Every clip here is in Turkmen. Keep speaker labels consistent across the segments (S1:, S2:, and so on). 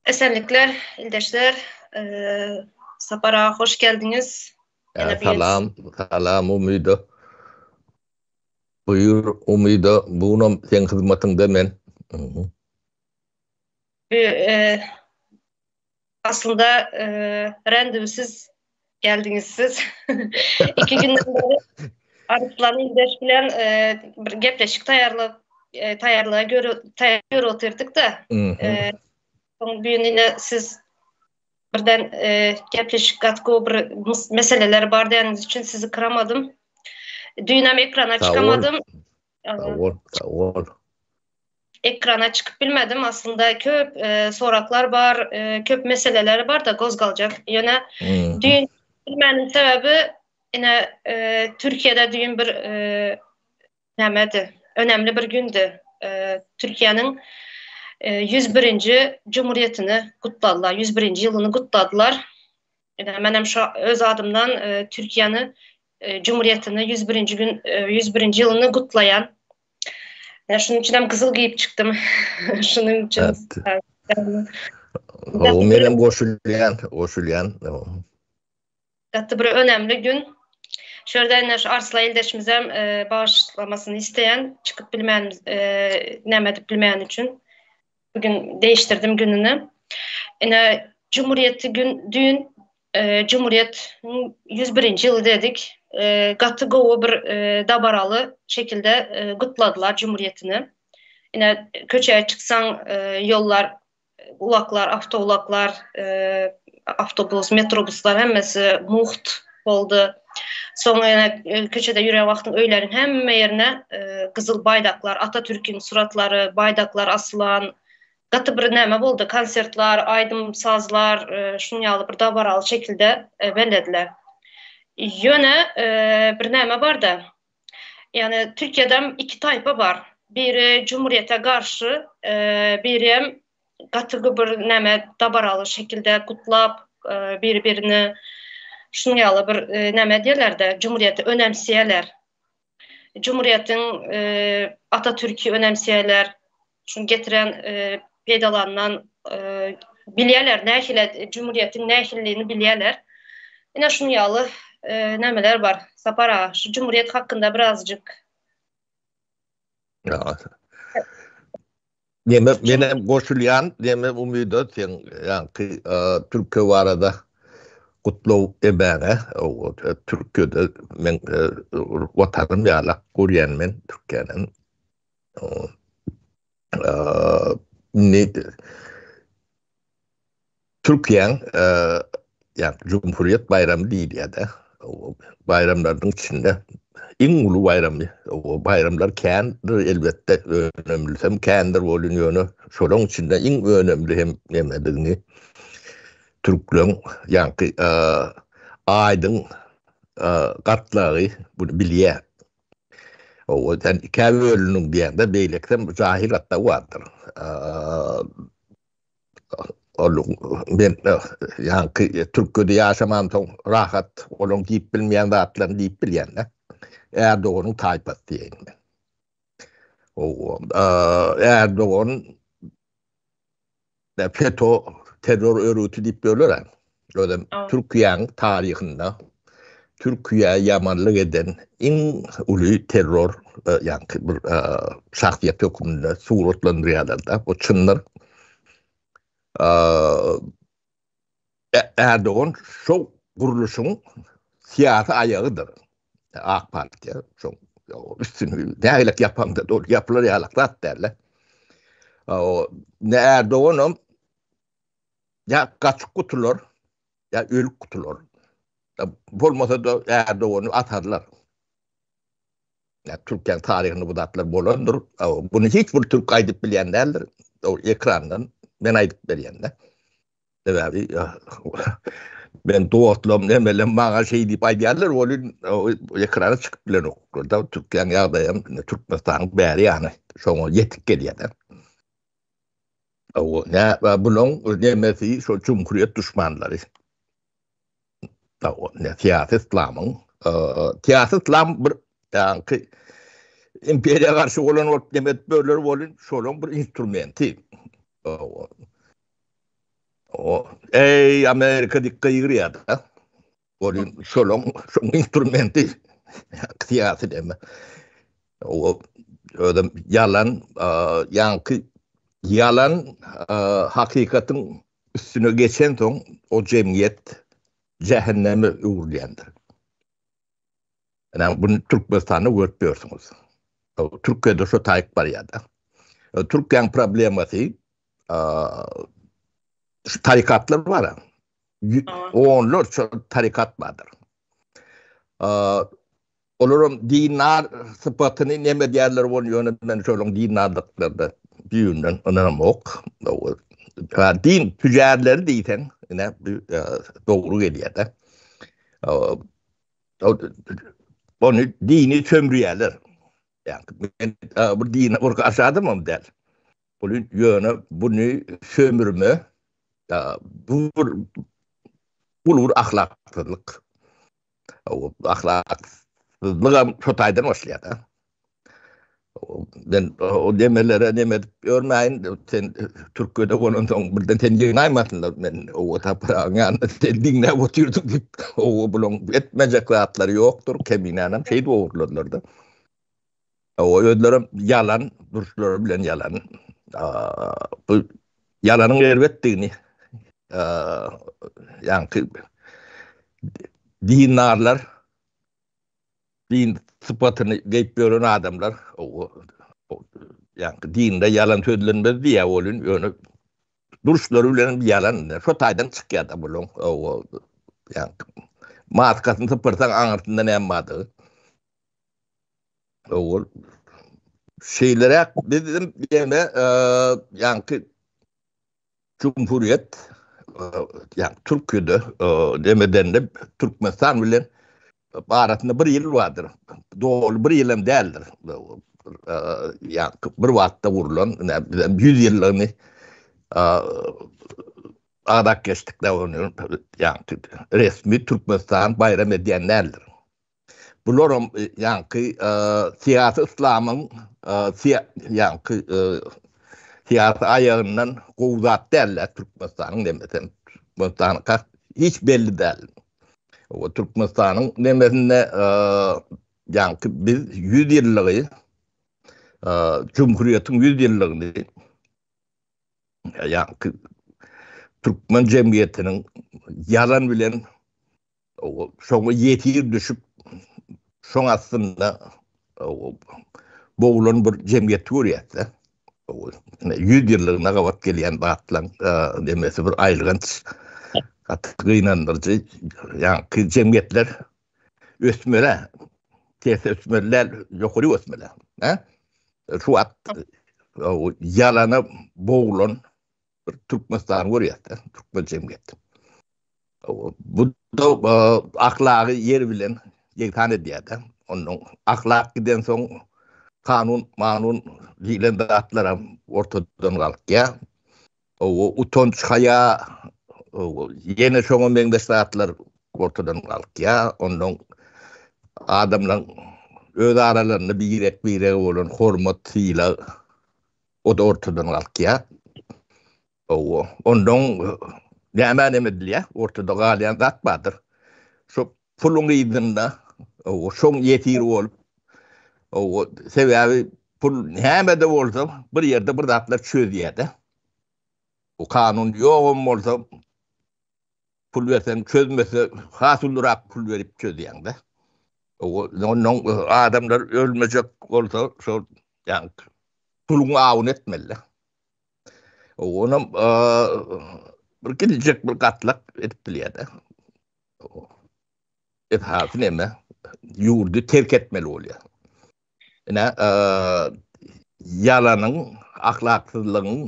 S1: Esenlikler ildeşler. Sapar aga hoş geldiňiz.
S2: Salam, salam Umyda. Buýur Umyda, bu günam seň hyzmatyňda men.
S1: Bu aslynda randewsiz geldiňiz siz. Iki günden bäri Arslan ildeş bilen bir gepleşik taýýarlap taýýarlyga göre taýýar otyrdyk-da. Soň bu gün ine siz birden gepleşik gaty gowy bir meseleler bar diýeniňiz üçin sizi kyramadym. Düýnem ekrana çykamadym.
S2: Sag bol, sag bol.
S1: Ekrana çykyp bilmedim. Aslynda köp soraklar bar, köp meseleler bar-da gozgaljak. Ýöne düýn bilmäniň sebäbi ine Türkiýede düýn bir nämedi, önemli bir gündi. Türkiýäniň 101-nji Cumhuriyetini gutladylar, 101-nji ýylyny gutladylar. Ine menem şu öz adymdan Türkiýäni Cumhuriyetini 101-nji gün 101-nji ýylyny gutlaýan. Ýa şunuň üçin hem gyzyl geýip çykdym. Şunuň üçin.
S2: O menem goşulýan, goşulýan.
S1: Gaty bir önemli gün. Şu ýerde ine şu Arslan ildeşimizem e, bagyşlamasyny isteýän, çykyp bilmän, e, näme edip bilmeýän üçin. Bugün değiştirdim gününi. Ine Cumhuriyeti gün düýn e, Cumhuriyet 101-nji ýyly dedik. E, gaty gowy bir e, dabaraly şekilde e, gutladylar Cumhuriyetini. Ine köçeye çyksaň e, ýollar, ulaklar, awtoulaklar, e, awtobus, metrobuslar hemmesi mugt boldy. Soň ýene e, köçede ýören wagtyň öýleriň hemme ýerine e, gyzyl baýdaklar, Atatürkiň suratlary, baýdaklar asylan gaty bir näme boldy, konsertler, aýdym-sazlar, e, şunuň ýaly bir dabaraly şekilde e, bellediler. Ýöne e, bir näme barda. Ýani Türkiýede iki taýpa bar. Biri Cumhuriyete garşy, e, biri hem gaty bir näme dabaraly şekilde gutlap, e, biri-birini şunuň ýaly bir e, näme diýerler-de, Cumhuriyeti önemseýärler. Cumhuriyetiň e, Atatürki önemseýärler. Şuny getiren e, peýdalanan e, bilýärler, nähili Cumhuriyetiň nähililigini bilýärler. Ine şunuň ýaly e, nämeler bar. Sapar aga, şu Cumhuriyet hakynda birazjyk
S2: Ya. Neme, menem goşulýan, neme umyda sen ýaňky Türkiýe barada gutlag emäňe, Türkiýede men watanym ýalak görýän men Türkiýäni. Indi Türkiýäň ýa Cumhuriyet baýramy diýilýär-de. Baýramlaryň içinde iň uly baýramy. Baýramlar kändir elbetde, önemlisem kändir bolun ýöne şolaryň içinde iň önemli hem nemedigini türkleň ýaňky aýdyň gatlagy bunu bilýär. O sen ikä bölüniň diýende beýlekisem jahil gatlagy bardyr. Ol men ýaňky Türkiýede ýaşamansoň rahat olaň diýip bilmeýän zatlaryny diýip bilýän-de. Erdoganyň taýpasy diýeýin men. O Erdogan FETÖ terror örgüti diýip böler. Özem Türkiýäniň taryhynda Türkiýä ýamanlyk eden iň uly terror ýaňky bir şahsyýet hökmünde suratlandyrýarlar-da. Bu çyndyr. Erdogan şo gurluşyň syýasy aýagydyr. Ak partiýa şoň üstüni nägilek ýapaňda ol ýapylar ýalak zat däl-de. Ne Erdoganam ýa gaçyp gutular, ýa ölüp gutular. Bolmasa-da Erdogany atarlar. Ýa Türkiýäniň taryhynda bu zatlar bolandyr. Bunu hiç bir türk aýdyp bilýän däldir. O ekrandan men aýdyp berýän-de. Sebäbi men dostlarym nemelem maňa şeý diýip aýdýarlar, welin ekrana çykyp bilenoklar da. Türkiýäniň ýagdaýy hem Türkmenistanyň bäri ýany şoňa ýetip gelýär-de. O ne bulaň nemesi şo cumhuriyet duşmanlary. O ne syýasy islamyň syýasy islam bir ýaňky imperiýa garşy bolan bolup neme edip böler bolun şolaň bir instrumenti. O, eý, Amerika diýip gygyrýar-da. Ol şolaň şoň instrumenti syýasy deme. O özem ýalan, ýaňky ýalan hakykatyň üstüne geçensoň o jemgyýet jähenneme öwrülýändir. Ine, bunu Türkmenistanda görüp ýörsüňiz. Türkiýede şo taýyk barýar-da. Türkiýäň problemasy şu tarikatlar bar. Onlarça tarikat bardyr. Olaram dindar sypatyny neme edýärler bol ýöne men şolaryň dindarlyklaryna düýbünden ynanamok. Din tüjärleri diýseň, ine dogry gelýär-de. Ony dini sömürýärler. Ýa-ni men bu dine bir garşy adamam däl. Ol ýöne buny sömürme bu bir uly bir ahlaksyzlyk. Ahlaksyzlygam şo taýdan başlaýar-da. Men o demelere neme edip ýörmäýin, sen Türkiýede bolansoň birden seni ýygnaýmasynlar, men owa tapragyň ýanynda seni diňläp otyrdyk diýip, owa bulaň etmejek zatlary ýokdur, Keminänem şeýdip ogurladylar-da. Owa özlerem ýalan, duruşlary bilen ýalan. Bu ýalanyň erbetdigini ýaňky dindarlar din sypatyny geýip ýören adamlar ýaňky dinde ýalan sözlenmez diýýär welin ýöne duruşlary bilen ýalan. Şo taýdan çykýar-da bulaň ýaňky maskasyny sypyrsaň aňyrsynda näme bardygy. Ol şeýleräk bizim ýene ýaňky Cumhuriyet ýa Türkiýede demedende Türkmenistan bilen arasynda bir ýyl bardyr. Doly bir ýyl hem däldir. Ýa bir wagtda gurlan, bizem 100 ýyllygyny agzap geçdik de ony ýa resmi Türkmenistan baýram edýän däldir. Bularam ýaňky syýasy yslamyň ýaňky syýasy aýagyndan gowy zat däl-de Türkmenistanyň demesem. Türkmenistanyňka hiç belli däl. O Türkmenistanyň demesinde ýaňky biz 100 ýyllygy Cumhuriyetiň 100 ýyllygyny ýaňky türkmen jemgyýetiniň ýalan bilen Şoňa ýesir düşüp, şoň astynda boglan bir jemgyýeti görýäs-de. 100 ýyllygyna gabat gelýän zatlaryň demesi bir aýylganç, gaty gynandyryjy. Ýaňky jemgyýetler ösmeli, ters ösmeli däl, ýokary ösmeli. Şu wagt ýalana boglan bir Türkmenistany görýäs-de, türkmen jemgyýeti. Bu da ahlagy ýer bilen ýegsan edýär-de. Ondan ahlak gidensoň kanun, manun diýlen zatlar hem ortadan galkýar. O utanç, haýa, ýene şoňa meňzeş zatlar ortadan galkýar. Ondan adamlaryň öz aralarynda birek-birege bolan hormat, sylag O-da ortadan galkýar. Hawa, ondan näme näme edilýär? Ortada galýan zat bardyr. Şo puluň yzynda, hawa, şoň ýesiri bolup, hawa, sebäbi pul näme-de bolsa bir ýerde bir zatlar çözýär-de. Bu kanun ýogam bolsa, Pul berseň çözmese has ulurak pul berip çözýäňde. Ondan adamlar ölmejek bolsa şol ýa puluň awuny etmeli. Onam bir gidecek bir gatlak edip bilýär-de. Esasy näme? Ýurdy terk etmeli bolýar. Ine, ýalanyň, ahlaksyzlygyň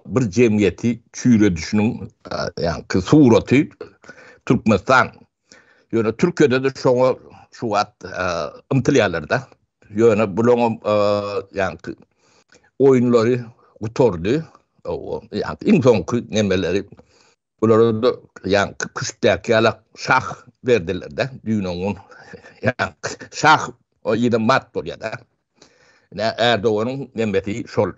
S2: bir jemgyýeti çüýredişiniň ýaňky suraty Türkmenistan. Ýöne Türkiýede-de şoňa şu wagt ymtylýarlar-da. Ýöne bularyň ýaňky oýunlary gutardy. Ýaňky iň soňky nemeleri Bulara-da ýaňky küştdäki ýalak şah berdiler-de, düýn-oňňun ýaňky şah o ýene mat bolýar-da. Ine, Ärdoganyň nemesi şol.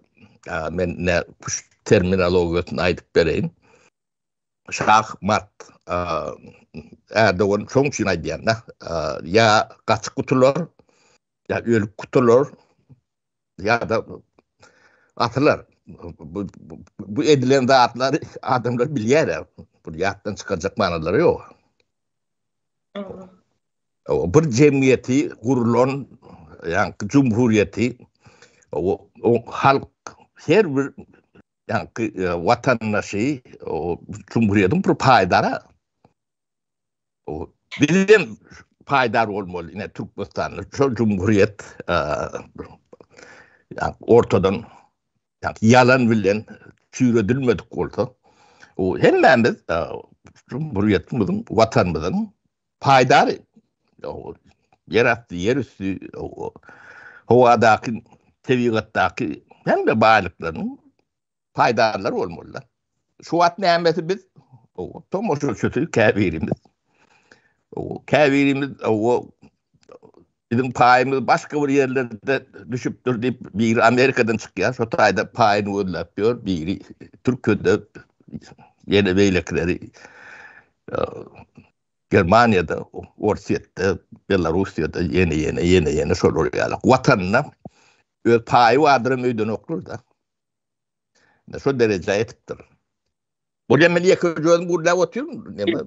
S2: Men ine küşt terminologiýasyny aýdyp bereýin. Şah mat Erdogan şoň üçin aýdýan-da, ýa gaçyp gutular, ýa ölüp gutular, ýa-da asylar. Bu, bu edilen zatlary adamlar bilýär. Bu ýatdan çykarjak manalary ýok. O bir jemgyýeti gurulan, ýa-ni jumhuriyeti o, o halk her bir ýa-ni e, watandaşy o jumhuriýetiň bir paýdary. O bizem paýdar bolmaly ine Türkmenistanda şol jumhuriyet e, ortadan ýalan bilen çüýredilmedik bolsa, o hemmämiz e, jumhuriýetimiziň, watanymyzyň paýdary. Ýer asty, ýer üsti, howadaky, tebigatdaky hemme baýlyklaryň paýdarlary bolmalylar. Şu wagt nämesi biz? O tomaşaçysy käbirimiz. O käbirimiz o biziň paýymyz başga bir ýerlerde düşüpdir diýip, biri Amerikadan çykýar, şo taýda paýyny gözläp ýör, biri Türkiýede, ýene beýlekileri Germaniýada, Orsýetde, Belarussiýada ýene ýene ýene ýene şolar ýaly. Watanyna öz paýy bardyram öýdenoklar-da. Ine şo derejä ýetipdir. Bolýa men ýeke özüm gürläp otyryn. Näme?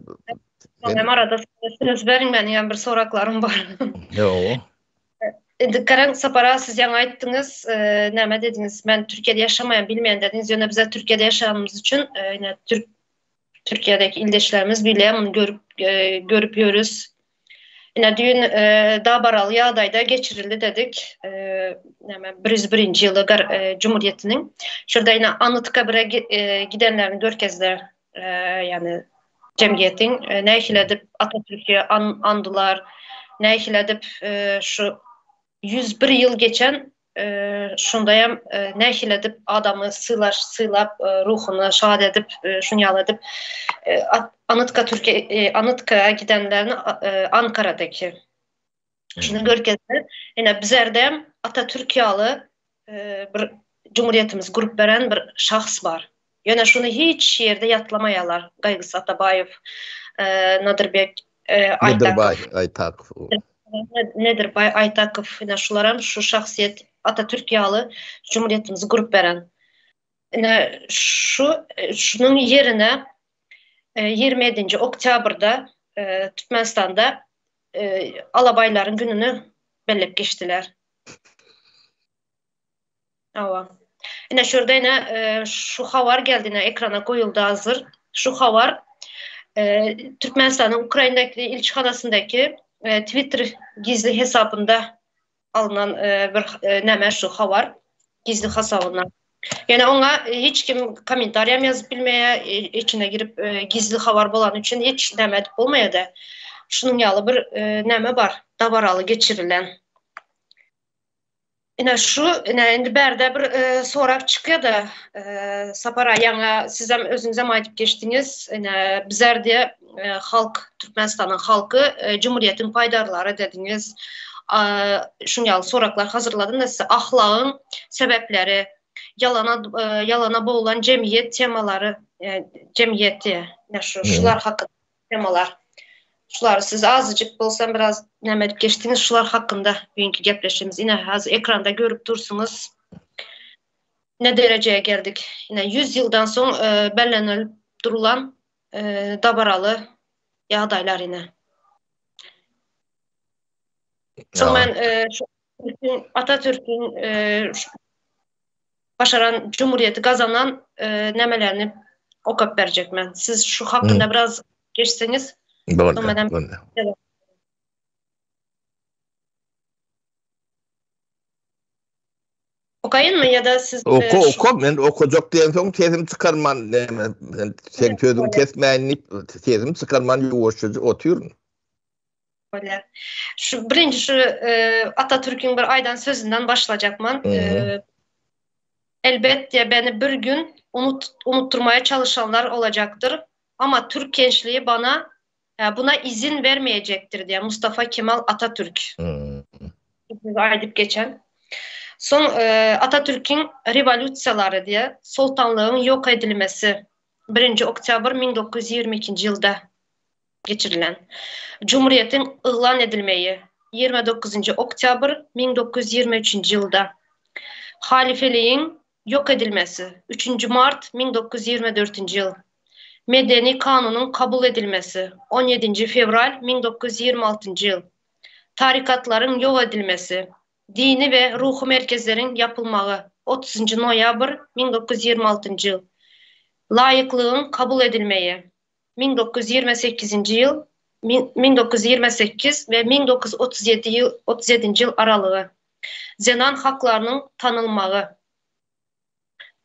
S1: Hem arada söz beriň meniň hem bir soraklarym bar.
S2: Ýo.
S1: Indi garaň Sapar aga siz ýaňy aýtdyňyz, näme dediňiz? Men Türkiýede ýaşamaýan, bilmeýän dediňiz. Ýöne bize Türkiýede ýaşanymyz üçin, ine türk Türkiýedäki ildeşlerimiz bilýär, muny görüp görüp ýörüs. Ine düýn dabaraly ýagdaýda geçirildi dedik. Näme 101-nji ýyly Cumhuriyetiniň. Şurada ine Anytkabire gidenlerini görkezdiler. Ýagny jemgyýetiň nähili edip Atatürki andylar, nähili edip şu 101 ýyl geçen şondaýam nähili edip adamy sylaş sylap ruhuny şat edip şuny ýaly edip Anytka Türkiýe Anytkaya gidenlerini Ankaradaki şuny görkezdi. Ine bizerdem Atatürk ýaly bir Cumhuriyetimizi gurup beren bir şahs bar. Ýöne şuny hiç ýerde ýatlamaýarlar. Gaýgysyz Atabaýew, Nadyrbek
S2: Aýtakow. Nedirbaý Aýtakow.
S1: Nedirbaý Aýtakow ine şularam şu şahsyýet Atatürk ýaly Cumhuriyetimizi gurup beren. Ine şu şunuň ýerine 27-nji oktýabrda Türkmenistanda Alabaýlaryň gününi bellep geçdiler. Hawa. Ine şu ýerde ine şu habar geldi ine ekrana goýuldy hazir. Şu habar Türkmenistanyň Ukrainadaky ilçihanasyndaky Twitter gizli hesabynda alnan bir näme şu habar gizli hasabyndan. Ýöne oňa hiç kim kommentariýam ýazyp bilmeýär, içine girip gizli habar bolany üçin hiç näme edip bolmaýar-da. Şunuň ýaly bir näme bar, dabaraly geçirilen. Ine şu, ine indi bärde bir e, sorag çykýar-da, e, Sapar aga, ýaňy sizem özüňizem aýdyp geçdiňiz, ine bizler diýe e, halk, Türkmenistanyň halky e, Cumhuriyetiň paýdarlary dediňiz. A, şuň ýaly soraglar hazyrladym-da size. Ahlagyň sebäpleri, ýalana e, ýalana bogulan jemgyýet temalary, e, jemgyýeti, ine şu şular hakynda temalar. Şulary siz azajyk bolsam biraz näme edip geçdiňiz şular hakynda bugünkü gepleşigimiz. Ine hazir ekranda görüp dursuňyz. Ne derejeye geldik. Ine 100 ýyldan soň e, bellenilip durulan e, dabaraly ýagdaýlar ine. Soň men e, şu Atatürk'ün e, başaran Cumhuriyeti gazanan e, nemelerini okap berjek men. Siz şu hakkında hmm. biraz geçseniz.
S2: Boldy. Boldy.
S1: Okaýynmy ýa-da siz
S2: e, Oka, oka, men okajak diýensoň sesim çykarman, näme, men seň sözüňi kesmäýin diýip, sesim çykarman ýuwaşja otyryn.
S1: Bolýar. Şu birinji şu e, Atatürk'ün bir aýdan sözünden başlajakman. E, Elbetde beni bir gün unut, unutturmaya çalışanlar olacaktır. Ama Türk gençliği bana e, buna izin vermeyecektir diye Mustafa Kemal Atatürk. Hmm. Aýdyp geçen. Soň e, Atatürk'ün revolýusiýalary diye soltanlygyň ýok edilmesi. Birinji oktýabr 1922-nji ýylda geçirilen. Jumhurýetiň yglan edilmegi, 29-njy oktýabr 1923-nji ýylda. Halyfeligiň ýok edilmesi, üçünji mart 1924-nji ýyl. Medeni kanunyň kabul edilmesi, on ýedinji fewral 1926-njy ýyl. Tarykatlaryň ýok edilmesi, dini we ruhy merkezleriň ýapylmagy, otuzynjy noýabr 1926-njy ýyl. Laýyklygyň kabul edilmegi, 1928-nji ýyl, 1928 we 1937 ýyl, 37-nji ýyl aralygy. Zenan haklarynyň tanylmagy.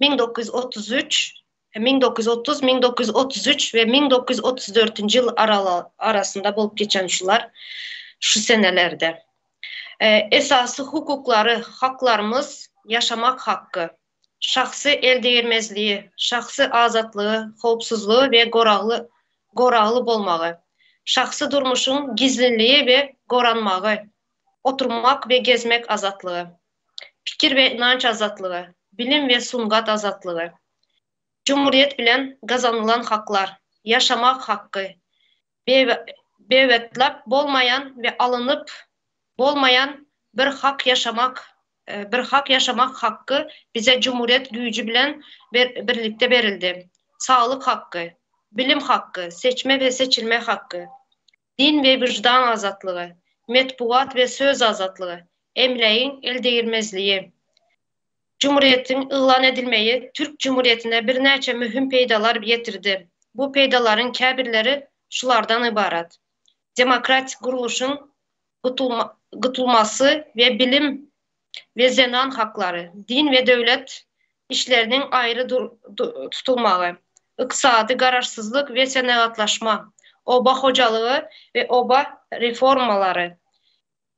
S1: 1933, 1930, 1933 we 1934-nji ýyl arasynda bolup geçen şular, şu senelerde. Esasy hukuklary, haklarymyz, ýaşamak hakky, şahsy eldegirmezligi, şahsy azatlygy, howpsuzlygy we goragly goragly bolmagy, şahsy durmuşyň gizlinligi we goranmagy, oturmak we gezmek azatlygy, pikir we ynanç azatlygy, bilim we sungat azatlygy, Jumhurýet bilen gazanylan haklar, ýaşamak hakky, bewetlap bolmaýan we alynyp bolmaýan bir hak ýaşamak bir hak ýaşamak hakky bize Jumhurýet güýji bilen birlikde berildi. Saglyk hakky, bilim hakky, seçme we seçilme hakky, din we wyždan azatlygy, metbugat we söz azatlygy, emlägiň eldegirmezligi. Jumhurýetiň yglan edilmegi Türk Jumhurýetine birnäçe möhüm peýdalar ýetirdi. Bu peýdalaryň käbirleri şulardan ybarat, demokratik gurluşyň gutulmasy we bilim we zenan haklary, din we döwlet işleriniň aýry tutulmagy, ykdysady garaşsyzlyk we senagatlaşma, oba hojalygy we oba reformalary,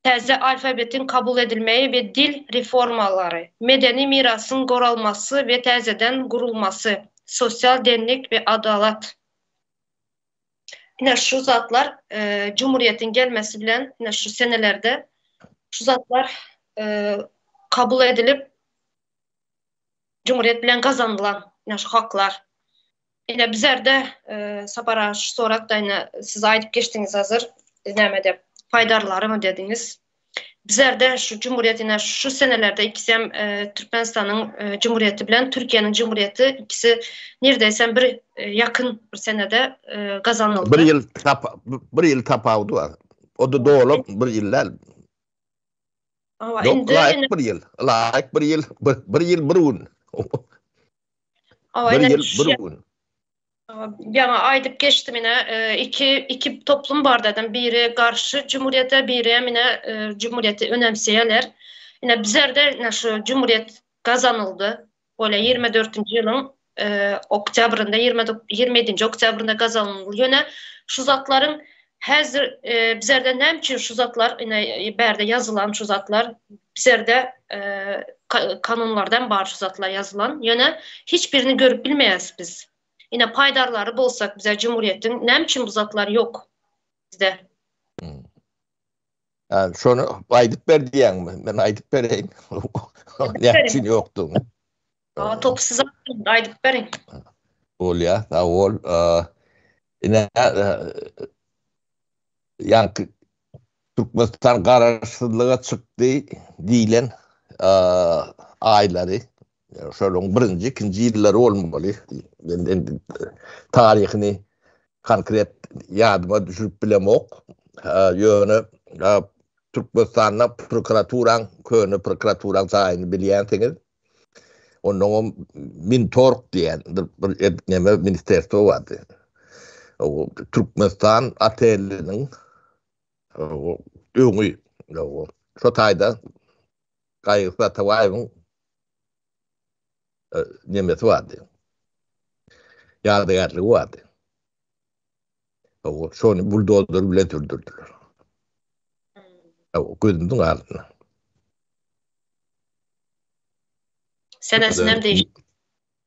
S1: täze alfabetiň kabul edilmegi we dil reformalary, medeni mirasyň goralmasy we täzeden gurulmasy, sosial deňlik we adalat. Ine şu zatlar Cumhuriyetiň gelmesi bilen ine şu senelerde şu zatlar kabul edilip Cumhuriyet bilen gazanylan ine şu haklar. Ine bizlerde Sapar aga şu sorakda ine siz aýdyp geçdiňiz hazir nämede paýdarlarymy dediňiz. Bizlerde şu Cumhuriyet ine şu senelerde ikisem Türkmenistanyň Cumhuriyeti bilen Türkiýäniň Cumhuriyeti ikisi nirdesem bir ýakyn bir senede gazanyldy.
S2: Bir ýyl bir ýyl tapawudy bar. O da doly bir ýyl däl. Ýok, laýyk bir ýyl. Laýyk bir ýyl, bir ýyl bir gün. Bir ýyl bir gün.
S1: Ýaňy aýdyp geçdim ine, iki iki toplum bar dedim. Biri garşy Cumhuriyete, biri hem ine Cumhuriyeti önemseýärler. Ine bizlerde ine şu Cumhuriyet gazanyldy. Bolýa 24-nji ýylyň oktýabrynda, 27-nji oktýabrynda gazanyldy. Ýöne şu zatlaryň häzir bizlerde näme üçin şu zatlar ine bärde ýazylan şu zatlar bizlerde kanunlardan bar şu zatlar ýazylan. Ýöne hiç birini görüp bilmeýäs biz. Ine paýdarlary bolsak bize Cumhuriyetiň näme üçin bu zatlar ýok bizde?
S2: Ha, şony aýdyp ber diýýäňmi? Men aýdyp bereýin. Näme üçin ýokdugyny.
S1: Ha, top siz aýdyp beriň.
S2: Bolýar, sag bol. Ine, ýaňky Türkmenistan garaşsyzlyga çykdy diýlen aýlary, şolaryň birinji, ikinji ýyllary bolmaly. Men indi taryhyny konkret ýadyma düşürip bilemok. Ýöne Türkmenistanda prokuraturaň, köne prokuraturaň jaýyny bilýänsiňiz. Onnoňam Mintorg diýen bir neme ministerstwo bardy. Türkmenistan oteliniň öňi şo taýda Gaýgysyz Atabaýewiň nemesi bardy. Ýadygärligi bardy. Şony buldozer bilen sürdürdiler. Gözümiziň alnynda.
S1: Senesinem değiş.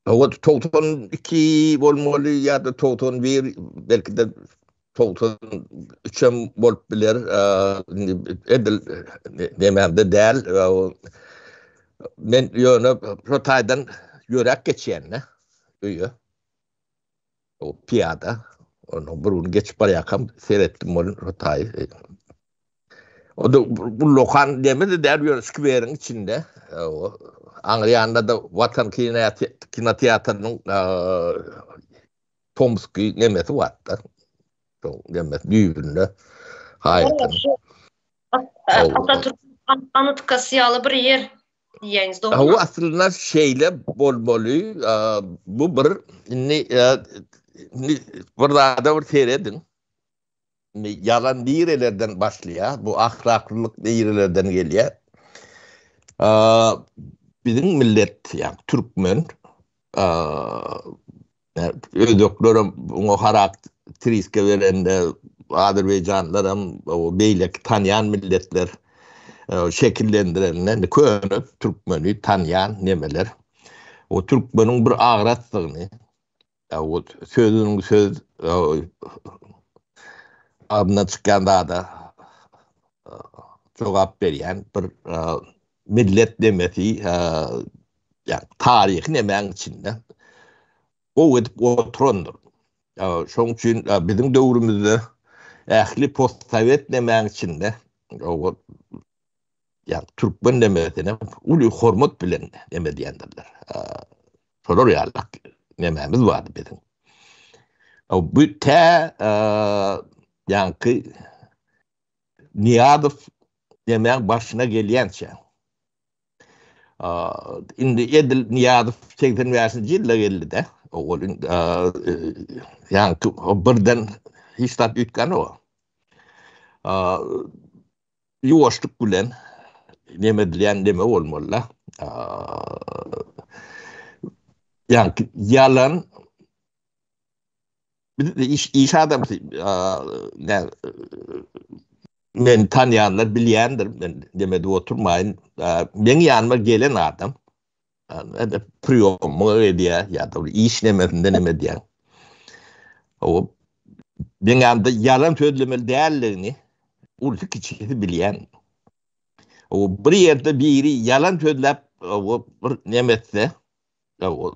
S2: Hawa 92 bolmaly ýa-da 91 belki-de 93 hem bolup biler. Edil nemämde däl. Men ýöne şo taýdan ýöräp geçýän-de öýe. O pyýada. Ondan bir gün geçip barýarkam seretdim ol taýy. O da bu lokan demedi däl ýöne skweriň içinde. O aňry ýanynda da Watan kinoteatrynyň Tomsky nemesi bardy. Şoň nemesi düýbünde. Haýatyň.
S1: Atatürk anytkasy ýaly bir ýer diýýäňiz, dogrymy?
S2: Hawa, aslynda şeýle bolmaly. Bu bir indi indi bir zada bir serediň. Indi ýalan nirelerden başlaýar, bu ahlaklylyk nirelerden gelýär? Biziň millet, ýagny türkmen Özbeklerem oňa harakteriska berende, azerbaýjanlaram, beýleki tanýan milletler şekillendirende, indi köne türkmeni tanýan nemeler. O türkmeniň bir agrasdygyny, o sözüniň söz agzyndan çykýan zada jogap berýän bir millet nemesi, ýa taryhy nemäň içinde gowy edip oturandyr. Şoň üçin biziň döwrümizde ähli postsowet nemäň içinde ýa türkmen nemesine uly hormat bilen neme diýendirler. Şolar ýaly nemämiz bardy biziň. Bu tä ýaňky Nyýazow nemäň başyna gelýänçä. Indi edil Nyýazow 85-nji ýylda geldi-de. Ol ýaňky birden hiç zat üýtgänok. Ýuwaşlyk bilen neme edilýän neme bolmaly-da. Ýaňky ýalan Biz iş iş adamsy ne men tanýanlar bilýändir men demedi oturmaýyn. Meň ýanyma gelen adam edip priýomyňa gelýär ýa-da bir iş nemesinde neme edýär. O meň ýanymda ýalan sözlemeli däldigini ulusy kiçisi bilýän. O bir ýerde biri ýalan sözläp o bir neme etse o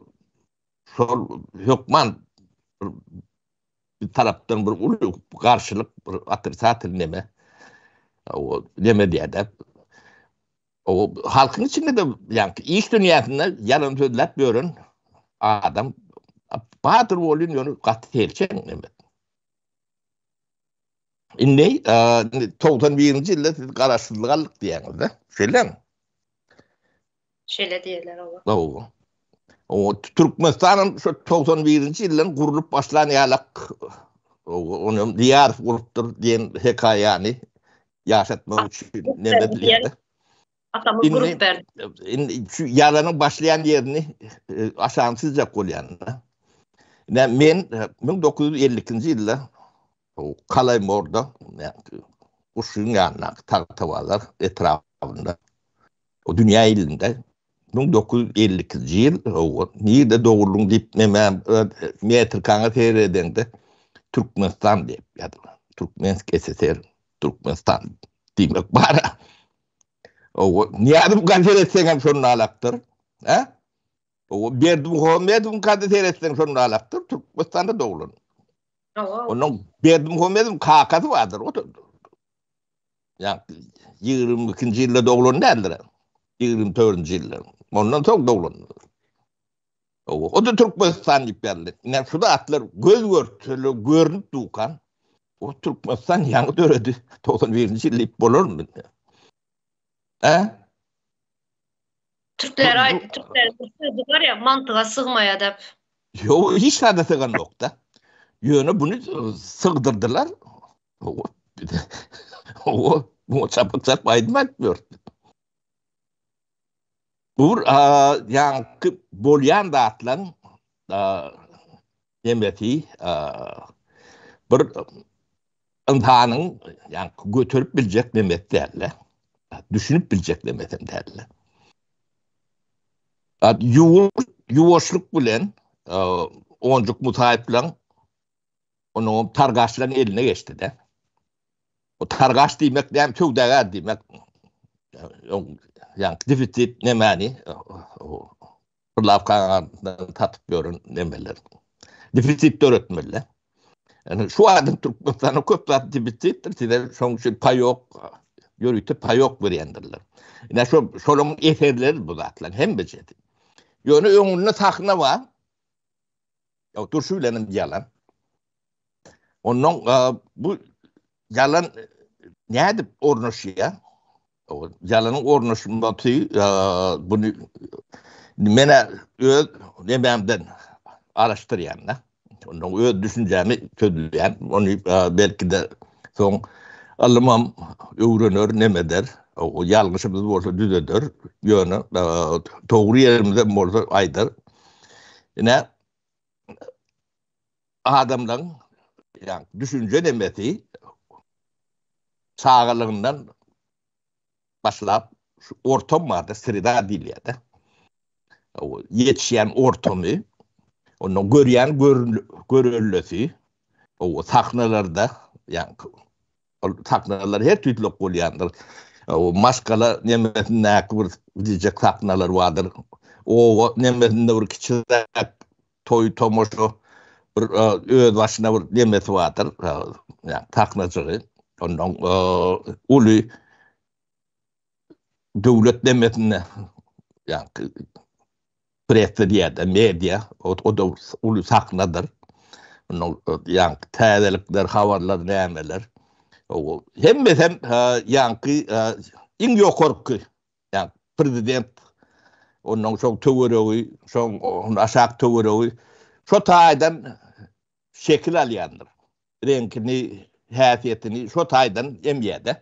S2: Şol hökman bir tarapdan bir uly garşylyk, bir otrisatel neme. O neme diýýär-de. O halkyň içinde de ýa iş dünýäsinde ýalan sözläp ýören adam bardyr bolýan ýöne gaty selçeň neme. Indi 91-nji ýylda siz garaşsyzlyk aldyk diýýäňiz-de. Şeýlemi?
S1: Şeýle diýerler oba.
S2: Hawa. O Türkmenistanam şu 91-nji ýyldan gurlup başlan ýalak onam Diýarow gurupdyr diýen hekaýany ýaşatmak üçin neme edilýär.
S1: Atamyz gurup berdi.
S2: Indi şu ýalanyň başlaýan ýerini e, aşagyny çyzjak bolýan. Ne men 1952-nji e, ýylda Kalaýmorda, Guşyň ýanyndaky Tagtabazar etrabynda O dünýä ilinde 1952-nji ýyl hawa, nirde doguldyň diýip neme metrikaňa seredeňde Türkmenistan diýip ýazylan. Türkmensk SSR Türkmenistan diýmek bar. Hawa, Nyýazowyňka seretseň hem şonda alakdyr. Hä? Hawa, Berdimuhamedowyňka-da seretseň şonda alakdyr, Türkmenistanda doglan.
S1: Hawa.
S2: Onuň Berdimuhamedowyň kakasy bardyr, o da Ýa 22-nji ýylda doglan däldir. 24-nji ýylda. Ondan soň doglan. O da Türkmenistan diýip ýazyldy. Ine şu zatlar göz görteli görünip dukan. O Türkmenistan ýaňy döredi. 91-nji ýyl diýip bolarmy? Hä?
S1: Türkler aýt, türkler sözi bar ya, mantyga sygmaýar dep.
S2: Ýok, hiç zada syganokda. Ýöne buny sygdyrdylar. Owa. Owa, muňa çapyk çarp aýdym aýdyp ýörüpdi. Bu bir ýaňky bolýan zatlaryň nemesi bir ynsanyň ýaňky göterip biljek nemesi däl-de. Düşünip biljek nemesem däl-de. Ýuwaşlyk bilen Onjuk Musaýew bilen Onuň targaşlaryň eline geçdi-de. O targaş diýmek näme söwdagär diýmek. Ýa defisit nemäni bir lawkadan satyp ýören nemeler. Defisit döretmeli. Yani şu adam Türkmenistanda köp zat defisitdir. Size şoň üçin paýok, ýörite paýok berýändirler. Ine şo şolaryň eserleri bu zatlar hemmesi. Ýöne öňünde sahna bar. Ýa durşy bilenem ýalan. Ondan bu ýalan nädip ornaşýar? Ýalanyň ornaşmasy buny menä öz nemämden araşdyrýan-da. Ondan öz düşünjämi sözleýän. Ony belki-de soň ylymam öwrener, nemeder. Ýalňyşymyz bolsa düzeder. Ýöne dogry ýerimizem bolsa aýdar. Ine adamlaryň ýa düşünje nemesi çagalygyndan başlap şu ortam barda sreda diýilýär-de. Ýetişýän ortamy, ondan görýän görellesi, o sahnalarda, ýa Ol sahnalar her tüýtlük bolýandyr. O maşgala nemesindäki bir diýjek sahnalar bardyr. Oba nemesinde bir kiçiräk toý tomaşa bir öz başyna bir nemesi bardyr. Ýa sahnajygy. Ondan uly döwlet nemesinde ýa pressa diýýär-de, media, o-da uly sahnadyr. Ondan ýaňky täzelikler, habarlar nämeler. Hemmesem ýaňky iň ýokarky, ýa prezident, ondan soň töweregi, soň aşak töweregi şo taýdan şekil alýandyr. Reňkini, häsiýetini şo taýdan emýär-de.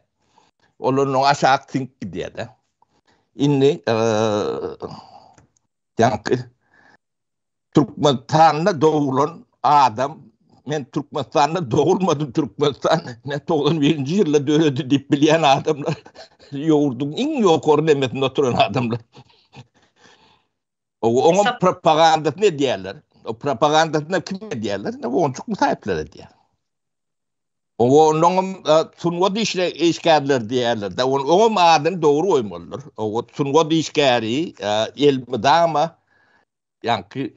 S2: Ol ondan aşak siňip gidýär-de. Indi ýaňky Türkmenistanda doglan adam men Türkmenistanda dogulmadym Türkmenistan ne 91-nji ýylda döredi diýip bilýän adamlar ýurduň iň ýokary nemesinde oturan adamlar. Oňa propagandasyny edýärler. O propagandasyny kim edýärler? Ne Onçuk Musaýewler edýär. O onuň e, sungat işle işgärler diýerler. Da onuň adyny dogry goýmalydyr. O sungat işgäri e, elmydama ýaňky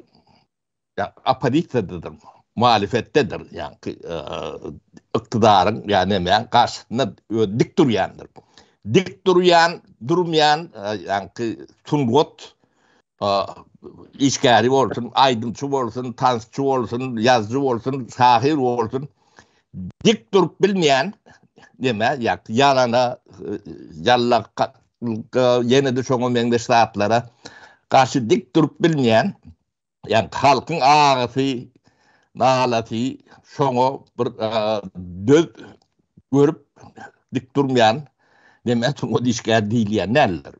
S2: ýa oppozisiýadadyr, muhalifetdedir, ýaňky e, yktydaryň ýa näme garşysynda dik durýandyr. Dik durýan, durmaýan ýaňky sungat işgäri bolsun, aýdymçy bolsun, tansçy bolsun, ýazyjy bolsun, şahyr bolsun, dik durup bilmeýän neme, ýalana, ýallak, ýene-de şoňa meňzeş zatlara garşy dik durup bilmeýän, ýagny halkyň agysy, nalasy şoňa bir döz görüp dik durmaýan neme sungat işgär diýilýän däldir.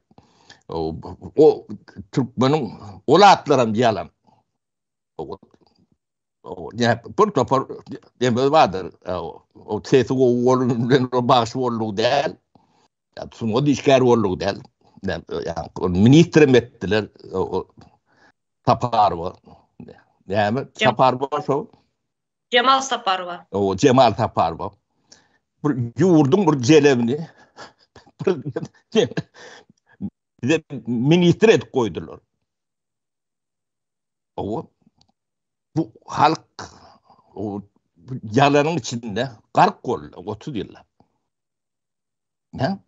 S2: O türkmeniň ol atlaram ýalan. Bir topar demir bardyr. O sesi gowy bolan bilen bagşy boldugy däl. Sungat işgäri boldugy däl. Ýa ministrem etdiler. Saparowa. Näme? Saparowa şo.
S1: Jemal Saparowa.
S2: O Jemal Saparowa. Bir ýurduň bir jelebini bize ministr edip goýdular. O bu halk o ýalanyň içinde gark boldy 30 ýyllap. Hä?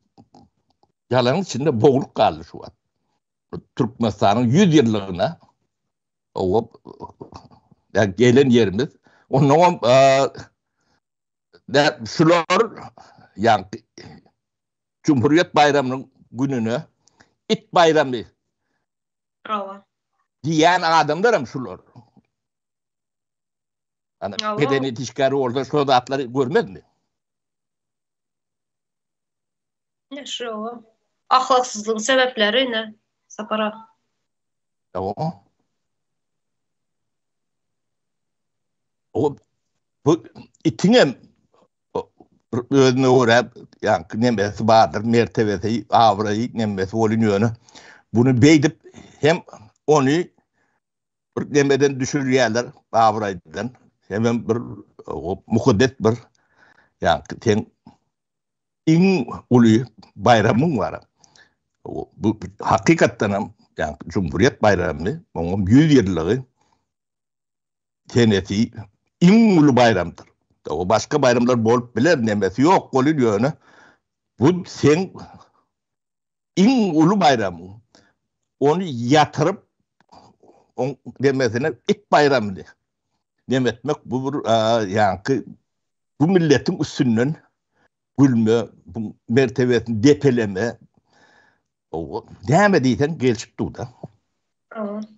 S2: Ýalanyň içinde boglup galdy şu wagt. Türkmenistanyň 100 ýyllygyna o gelen ýerimiz. Ondan hem şular ýa Cumhuriyet baýramynyň gününe it baýramy
S1: Hawa.
S2: Diýen adamlar hem şular. Ana medeniýet işgäri bolsa şo zatlary görmezmi?
S1: Ne şu? Ahlaksyzlygyň sebäpleri ne? Sapar aga.
S2: Hawa. O bu itiňem özüne görä ýaňky nemesi bardyr, mertebesi, abraýy, nemesi bolun ýöne buny beýdip hem ony bir nemeden düşürýärler, abraýdan, hemem bir mukaddes bir ýaňky sen iň uly baýramyň bar. Bu hakykatdan hem ýaňky Cumhuriyet baýramy, onuň 100 ýyllygy. senesi iň uly baýramdyr. O başga baýramlar bolup biler, nemesi ýok welin ýöne bu seň iň uly baýramyň. Ony ýatyryp oň demesine it baýramyny nem etmek bu bir ýaňky bu milletiň üstünden gülme, bu mertebesini depeleme o näme diýseň gelşip dur-da.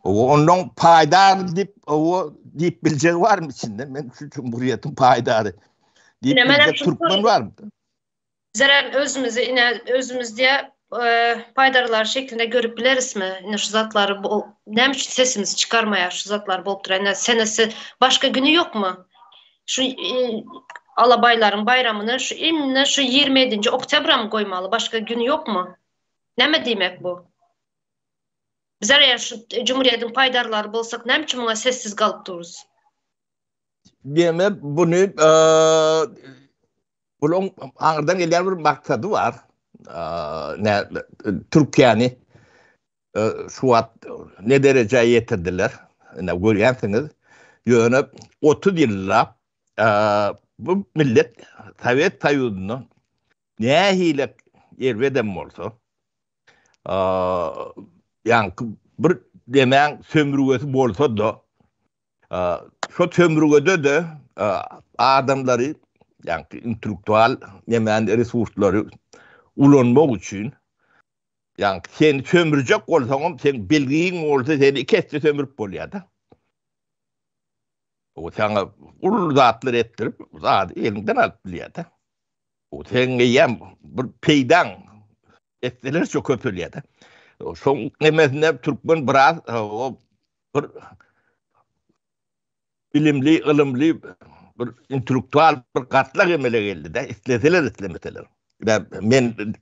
S2: O ondan paýdar diýip, o diýip biljek barmy içinde? Men şu cumhuriýetiň paýdary diýip biljek türkmen barmy?
S1: Bizler özümizi ine özümiz diýe paýdarlar şeklinde görüp bilerismi? Ine şu zatlary bu näme üçin sesimizi çykarmaýar şu zatlar bolup duran? Ine senesi başga güni ýokmy? Şu alabaýlaryň baýramyny şu ine şu 27-nji oktýabra mı goýmaly? Başga gün ýokmy? Näme diýmek bu? Bizler eger şu Cumhuriyetiň paýdarlary bolsak näme üçin muňa sessiz galyp durus?
S2: Diýmek buny Bulaň aňyrdan gelýän bir maksady bar. Ne Türkiýäni şu wagt ne derejä ýetirdiler. Ine görýänsiňiz. Ýöne 30 ýyllap bu millet Sowet Soýuzynda nähili erbedem bolsa, ýaňky bir demäň sömürgesi bolsa-da, Şo sömürgede-de adamlary, ýagny intellektual nemäni resurslary ulanmak üçin, ýagny seni sömürjek bolsaňam, seň bilgiň bolsa seni iki esse sömürip bolýar-da. O saňa uly zatlar etdirip, zady eliňden alyp bilýär-de. O seň eýýäm bir peýdaň esselerçe köpelýär-de. Şoň nemesinde türkmen biraz o bir bilimli, ylymly bir intellektual bir gatlak emele geldi-de, isleseler islemeseler. Men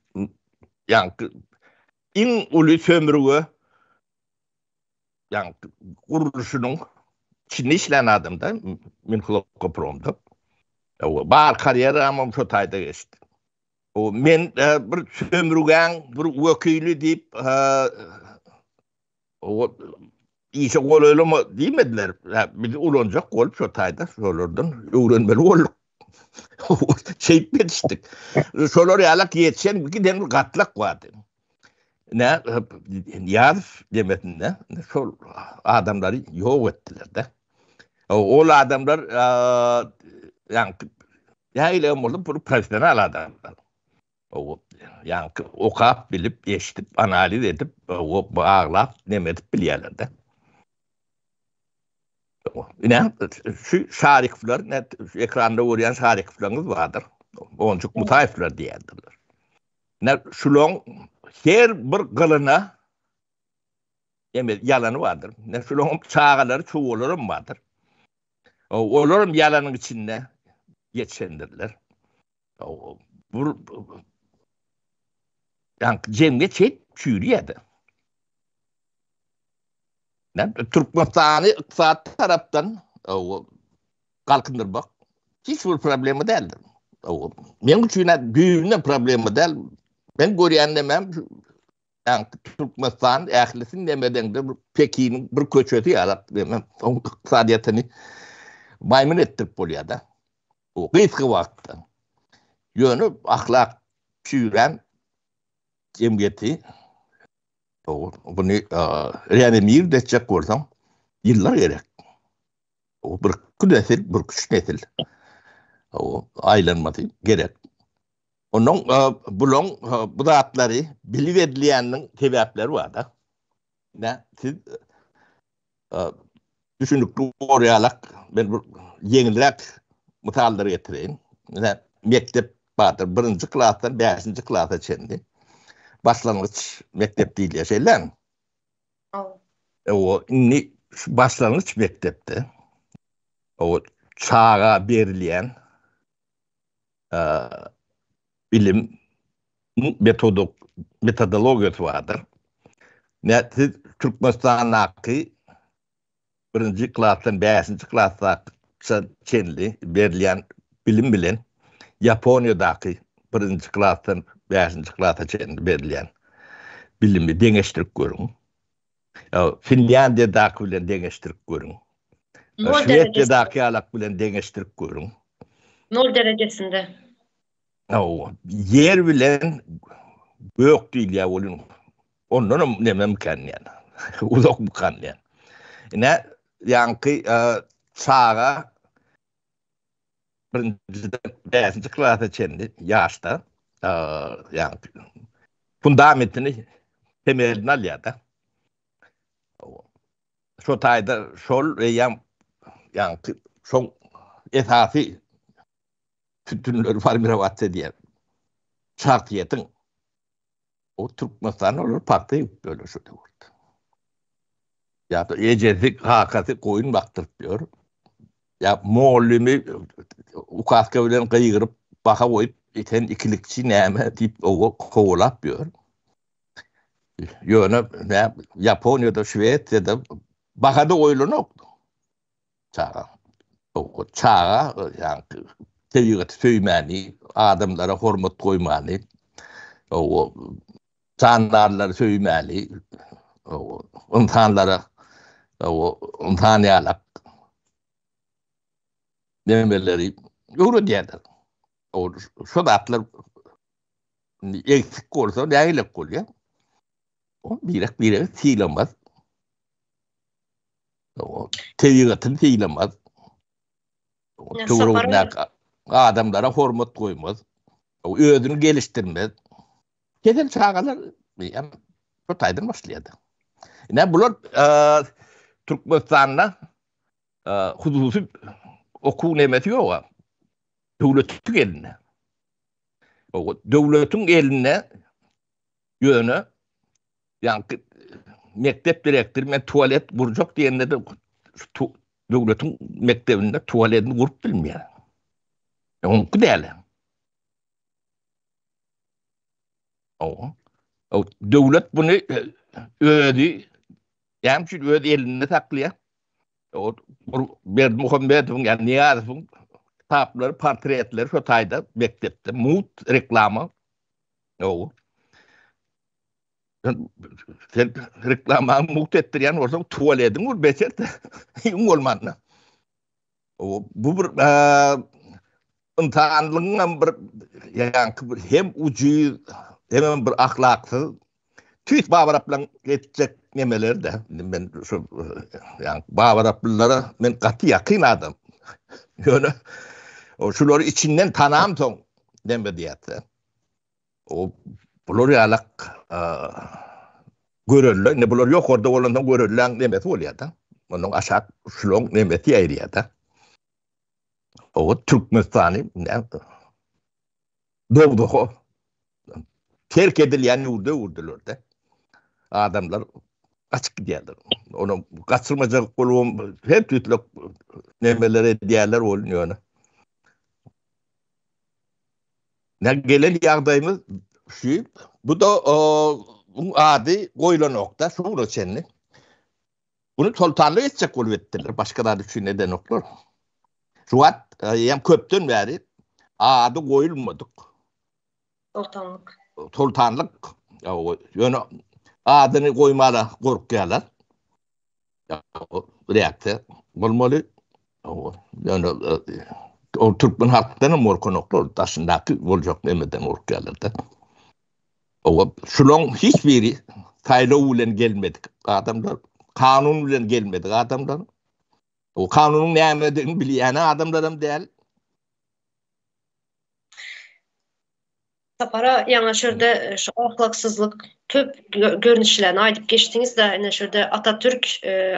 S2: ýaňky iň uly sömürge ýaňky gurluşynyň içinde işlän adamda, Minhlokopromda. Bar karýeramam şo taýda geçdi. O men e, bir sömürgäň bir wekili diýip e, O işe golaýlama diýmediler. Bizi ulanjak bolup şo taýda şolardan öwrenmeli bolduk. Şeýdip ýetişdik. Şolar ýalak ýetişen giden bir gatlak bardy. Ne Nyýazow demesinde şol adamlary ýok etdiler-de. Ol adamlar ýaňky nähili bolsa bu professional adamlar. Ýaňky okap bilip, eşidip, analiz edip, baglap, neme edip bilýärler-de. Ine, şu Şarikowlar, ne şu ekranda görýän Şarikowlaryňyz bardyr. Onjuk Mutaýewler diýýärdiler. Ine, şulaň her bir gylyna eme ýalany bardyr. Ine, şulaň çagalary, çowalaram bardyr. Olaram ýalanyň içinde ýetişendirler. Bu ýaňky jemgyýet şeýdip çüýrýärdi. Türkmenistany ykdysady tarapdan galkyndyrmak hiç bir problema däldir. Meň üçin düýbünden problema däl. Men görýän nemem ýaňky Türkmenistan ählisini nemedeňde bir Pekiniň bir köçesi ýaly demem oň ykdysadyýetini maýmyn etdirip bolýar-da. Bu gysga wagtda. Ýöne ahlak çüýrän jemgyýeti buny reanimir etjek bolsaň ýyllar gerek. O bir nesil, bir üç nesil. O aýlanmasy gerek. Onuň bulaň bu zatlary bilip edilýäniniň sebäpleri bar-da. Ne siz Düşünikli bolýarlak, men bir ýeňilräk mysallar getireýin. Ine, mekdep bardyr, birinji klasdan bäşinji klasa çenli. Başlangyç mekdep diýilýär, şeýlemi?
S1: Hawa.
S2: Ewa, indi şu başlangyç mekdepde o çaga berilýän bilim metodik metodologiýasy bardyr. Ne siz Türkmenistandaky birinji klasdan bäşinji klasa çenli berilýän bilim bilen Ýaponiýadaky birinji klasdan bäşinji klasa çenli berilýän bilimi deňeşdirip görüň. Finlýandiýadaky bilen deňeşdirip görüň. Şwesiýadaky ýalak bilen deňeşdirip görüň.
S1: Nol derejesinde.
S2: Hawa, ýer bilen gök diýilýär welin, ondanam nememkän diýýän. Uzakmykan diýýän. Ine, ýaňky çaga birinjiden bäşinji klasa çenli ýaşda, ýagny fundamentini, temelini alýar-da. Şo taýda şol eýýäm ýaňky şoň esasy sütünleri formirowat edýär. Şahsyýetiň o Türkmenistanda olar pagta ýygyp ýörler şu döwürde. Ýa-da ejesi, kakasy goýun bakdyryp ýör. Ýa mugallymy ukaska bilen gygyryp, baha goýup, sen ikilikçi näme diýip oba kowalap ýör. Ýöne nä Ýaponiýada, Şwesiýada baha-da goýlanok. Çaga. O çaga ýaňky tebigaty söýmäni, adamlara hormat goýmany, o jandarlary söýmäni, o ynsanlara o ynsan ýalak nemeleri öwredýärler. O şo zatlar Indi egsik bolsa nägilek bolýar? O birek-biregi sylamaz. O tebigatyny sylamaz. Töweregindäki adamlara hormat goýmaz. O özüni gelişdirmez. Kesel çagalar hem şu taýdan başlaýar. Ine bular Türkmenistanda hususy okuw nemesi ýok. Döwletiň elinde. Döwletiň elinde ýöne ýaňky mekdep direktory men tualet gurjak diýende-de döwletiň mekdebinde tualetini gurup bilmeýär. Oňky däl. Döwlet muny özi näme üçin öz elinde saklaýar? O Berdimuhamedowyň ýa Nyýazowyň kitaplary, portretleri şo taýda mekdepde mugt reklama. Ýok. Sen reklamany mugt etdirýän bolsaň, tualediň bol beter. Iň bolmanda. O bu bir ynsanlygyň hem bir ýaňky bir hem ujyz, hem bir ahlaksyz Tüýs Babaraplaň etjek nemeleri-de. Indi men şu ýa Babaraplylara men gaty ýakyn adam. Ýöne şulary içinden tanamsoň neme diýýärse. O bular ýalak görelde, indi bular ýokarda bolansoň görelläň nemesi bolýar-da. Ondan aşak şulaň nemesi ýaýraýar-da. O Türkmenistany dowzaha terk edilýän ýurda öwürdiler-de. Adamlar gaçyp gidýärler. Ony gaçyrmajak bolubam her tüýtlük nemeler edýärler ol ýöne. Ne gelen ýagdaýymyz şu. Bu da bu ady goýlanokda şu güne çenli. Bunu soltanlyk etjek bolup etdiler. Başga zat üçin edenoklar. Şu wagt hem köpden bäri ady goýulmadyk.
S1: Soltanlyk.
S2: Soltanlyk. Ýöne adyny goýmana gorkýarlar. Reaksiýa bolmaly. Ýöne o türkmen halkdan hem gorkanoklar, daşyndaky boljak nemeden gorkýarlar-da. Owa, şulaň hiç biri saýlaw bilen gelmedik adamlar, kanun bilen gelmedik adamlar. O kanunyň nämedigini bilýän adamlaram däl.
S1: Sapara ýaňa şurda şu ahlaksyzlyk köp görnüşlerini aýdyp geçdiňiz-de, ine şurda Atatürk,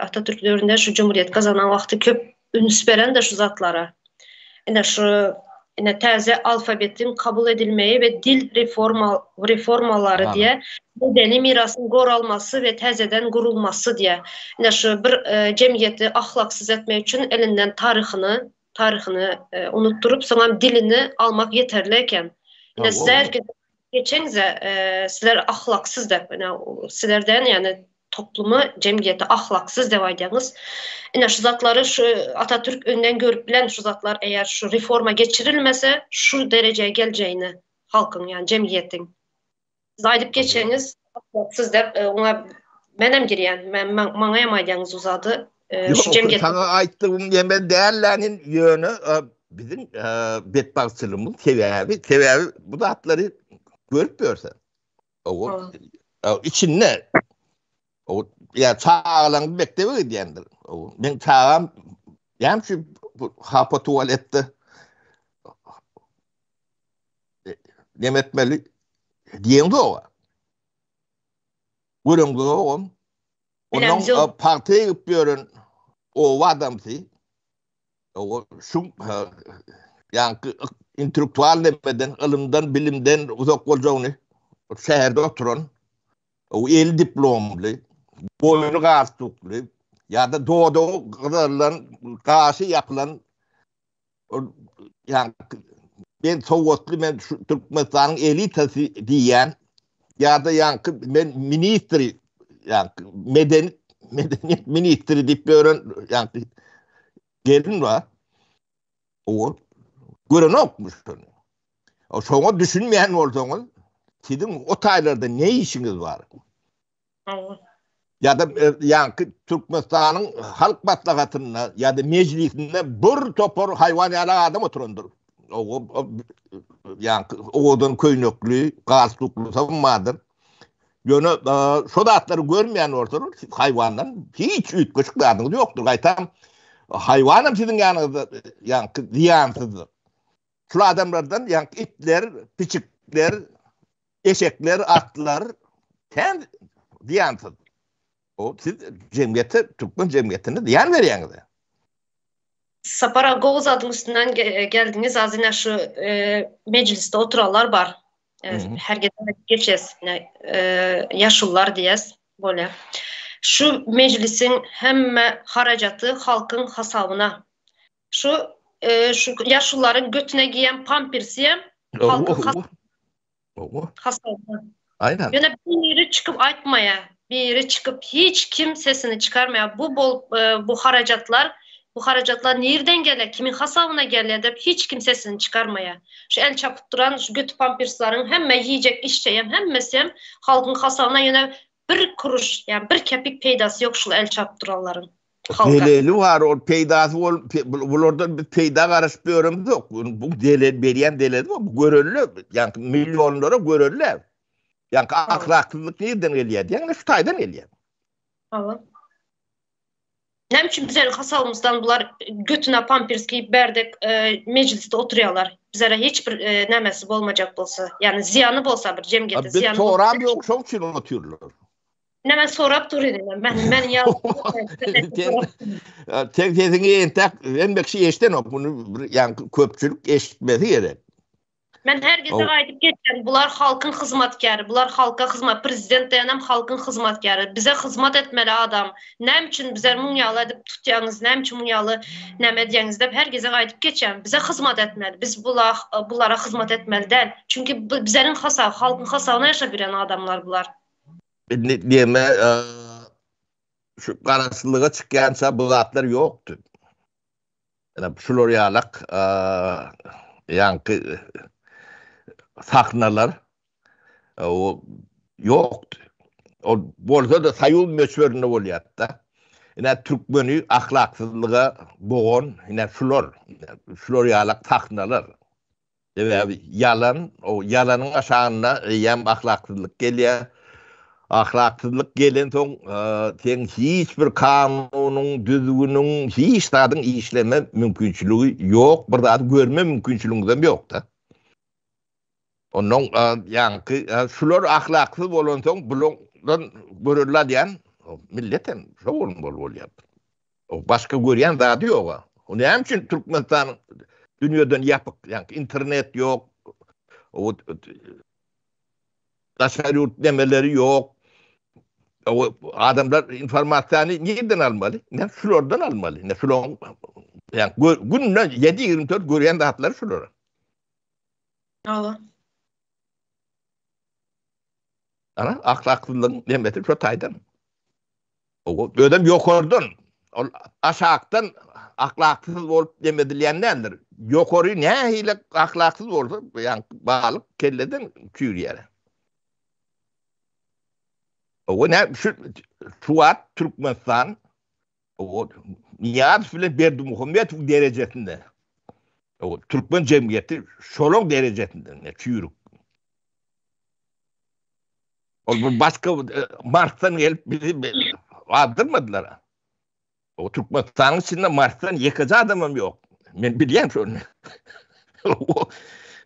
S1: Atatürk döwründe şu jumhuriyet gazanan wagty köp üns beren-de şu zatlara. Ine şu ine täze alfabetiň kabul edilmegi we dil reforma reformalary diýe, medeni mirasyň goralmasy we täzeden gurulmasy diýe. Ine şu bir jemgyýeti ahlaksyz etmek üçin elinden taryhyny taryhyny unutdyryp, soňam dilini almak ýeterli eken. Ine sizler geçeňize, sizler ahlaksyz dep, ine sizlerden ýagny toplumy, jemgyýeti ahlaksyz dep aýdýaňyz. Ine şu zatlary şu Atatürk öňden görüp bilen şu zatlar eger şu reforma geçirilmese şu derejä geljegini halkyň ýagny jemgyýetiň. Siz aýdyp geçeňiz ahlaksyz dep oňa menem girýän. Men maňa hem aýdýaňyz uzady. Şu jemgyýet.
S2: Saňa aýtdygym ýeme dällänin ýöne biziň betbagtçylygymyz sebäbi sebäbi bu zatlary görüp ýörse. O içinde o ýa çagalaň mekdebe gidýändir. O men çagam ýa şu hapa tualetde neme etmeli diýen zoga. Göreň zogam. Ondan pagta egip ýören oba adamsy o şu ýaňky intellektual nemeden, ylymdan, bilimden uzak boljagyny şäherde oturan o eli diplomly, boýny galstukly ýa-da dodagy gyzarylan, gaşy ýapylan ýaňky men sowatly men şu Türkmenistanyň elitasy diýýän ýa-da ýaňky men ministri ýaňky medeni medeniýet ministri diýip ýören ýaňky gelin bar. O görenokmyş şony. O şoňa düşünmeýän bolsaňyz, siziň o taýlarda ne işiňiz bar? Ýa-da ýaňky Türkmenistanyň Halk Maslahatynda ýa-da Mejlisinde bir topar haýwan ýaly adam oturandyr. Ýaňky owadan köýnekli, galstukly bardyr. Ýöne şo zatlary görmeýän bolsaňyz, siz haýwandan hiç üýtgeşik zadyňyz ýokdur. Gaýtam haýwanam siziň ýanyňyzda ýaňky zyýansyzdyr. Şul adamlardan ýaňky itler, piçikler, Eşekler, atlar kän zyýansyz. O siz jemgyýete, türkmen jemgyýetine zyýan berýäňiz.
S1: Sapar aga gowy zadyň üstünden geldiňiz az ine şu mejlisde oturanlar bar. Her gezek geçes ýaşulular diýes bolýar. Şu mejlisiň hemme harajaty halkyň hasabyna. Şu şu ýaşulularyň götüne giýen pampersiem halkyň hasabyna.
S2: Hawa.
S1: Hasabyna.
S2: Aýnan.
S1: Ýöne biri çykyp aýtmaýar. Biri çykyp hiç kim sesini çykarmaýar. Bu bol bu harajatlar, bu harajatlar nirden gelýär, kimiň hasabyna gelýär diýip hiç kim sesini çykarmaýar. Şu el çapyp duran şu göti pamperslaryň hemme iýjek içjeýem hemmesem halkyň hasabyna ýöne bir kuruş ýa bir kepik peýdasy ýok şul el çapyp duranlaryň. halka.
S2: Zeleli bar, ol peýdasy bol, bulardan biz peýda garaşyp ýöremizok. Bu zelel berýän zeleli bu görelde, ýagny millionlara görelde. Ýagny ahlaksyzlyk nirden gelýär? Ýagny şu taýdan gelýär.
S1: Hawa. Näme üçin bizleriň hasabymyzdan bular götüne pampers geýip bärde e, mejlisde oturýarlar? Bizlere hiç bir e, nämesi bolmajak bolsa, ýagny zyýany bolsa bir jemgyýete
S2: zyýany. Biz soram ýok, şoň üçin otyrlar.
S1: Ne men sorap durýan. Men men ýa
S2: Sen sesiňi entek hemme kişi eşdenok. Bunu bir ýaňky köpçülik eşitmesi gerek.
S1: Men her gezek aýdyp geçýän, bular halkyň hyzmatkäri, bular halka hyzmat, prezident diýenem halkyň hyzmatkäri. Bize hyzmat etmeli adam. Näme üçin bizler muň ýaly edip tutýaňyz, näme üçin muň ýaly näme edýäňiz diýip her gezek aýdyp geçýän. Bize hyzmat etmeli. Biz bula bulara hyzmat etmeli däl. Çünki bizleriň hasaby, halkyň hasabyna ýaşap ýören adamlar bular.
S2: Indi diýme şu garaşsyzlyga çykýança bu zatlar ýokdy. Ýa şular ýalak ýaňky sahnalar o ýokdy. Ol bolsa-da soýuz möçberinde bolýardy-da. Ine türkmeni ahlaksyzlyga bogan ine şular, şular ýalak sahnalar. Sebäbi ýalan, o ýalanyň aşagynda eýýäm ahlaksyzlyk gelýär. Ahlaksyzlyk gelensoň, seň hiç bir kanunyň, düzgüniň, hiç zadyň işleme mümkinçiligi ýok, bir zady görme mümkinçiligiňizem ýok-da. Onnoň ýaňky şular ahlaksyz bolansoň, bulardan görelde alýan millet hem şo bolýar. Başga görýän zady ýoga. O näme üçin Türkmenistan dünýeden ýapyk? Ýa internet ýok. O daşary ýurt nemeleri ýok. O adamlar informasiýany nirden almaly? Ne şulardan almaly. Ne şularyň ýa günde 7-24 görýän zatlary şular.
S1: Hawa.
S2: Ana ahlaksyzlygyň nemesi şo taýdan. Özem ýokardan, ol aşakdan ahlaksyz bolup dem edilýän däldir. Ýokary nähili ahlaksyz bolsa, ýaňky balyk kelleden çüýrýär. Owa, nä şu şu wagt Türkmenistan. O Nyýazow bilen Berdimuhamedowyň derejesinde. O türkmen jemgyýeti şolaň derejesinde ne çüýrük. Ol bir başga e, Marsdan gelip bizi azdyrmadylar. O Türkmenistanyň içinde Marsdan ýekeje adamam ýok. Men bilýän şony.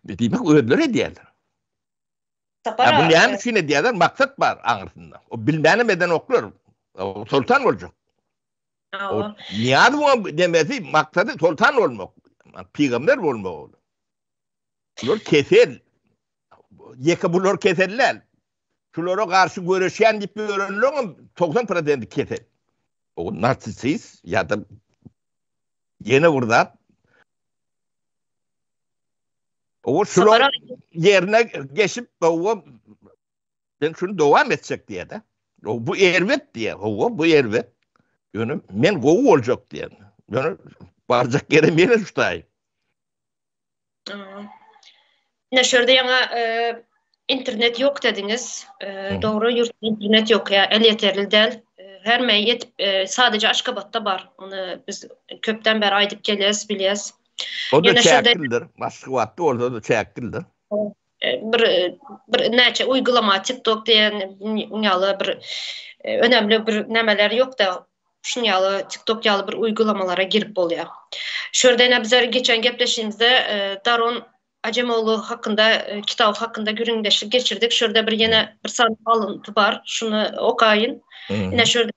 S2: Diýmek özleri edýärler.
S1: Sapar
S2: Bu näme üçin edýärler? Maksat bar aňyrsynda. O bilmänem edenoklar. O soltan boljak. O Nyýazowyň demesi maksady soltan bolmak. Pygamber bolmak ol. Bular kesel. Ýeke bular kesel däl. Şulara garşy göreşýän diýip ýörenleriň 90 prosenti kesel. O narsisist ýa-da ýene bir zat. O şular ýerine geçip, o ben şuny dowam etjek diýýär-de. O bu erbet diýýär. Hawa, bu erbet. Ýöne men gowy boljak diýýär. Ýöne barjak ýerim ýene şu taý.
S1: Ine şu ýerde ýaňa e, internet ýok dediňiz. E, dogry ýurtda internet ýok ýa elýeterli däl. E, her me ýetip e, sadece Aşgabatda bar. Ony biz köpden bäri aýdyp gelýäs, bilýäs.
S2: O da çäklidir. Aşgabatda bolsa da çäklidir.
S1: Bir bir näçe uygulama TikTok diýen ýaly bir önemli bir nämeler ýok da şuň ýaly TikTok ýaly bir uygulamalara girip bolýar. Şu ýerde ine bizler geçen gepleşigimizde Daron Ajemoğlu hakynda kitaby hakynda gürrüňdeşlik geçirdik. Şu ýerde bir ýene bir sany alynty bar. Şuny okaýyn. Ine şu ýerde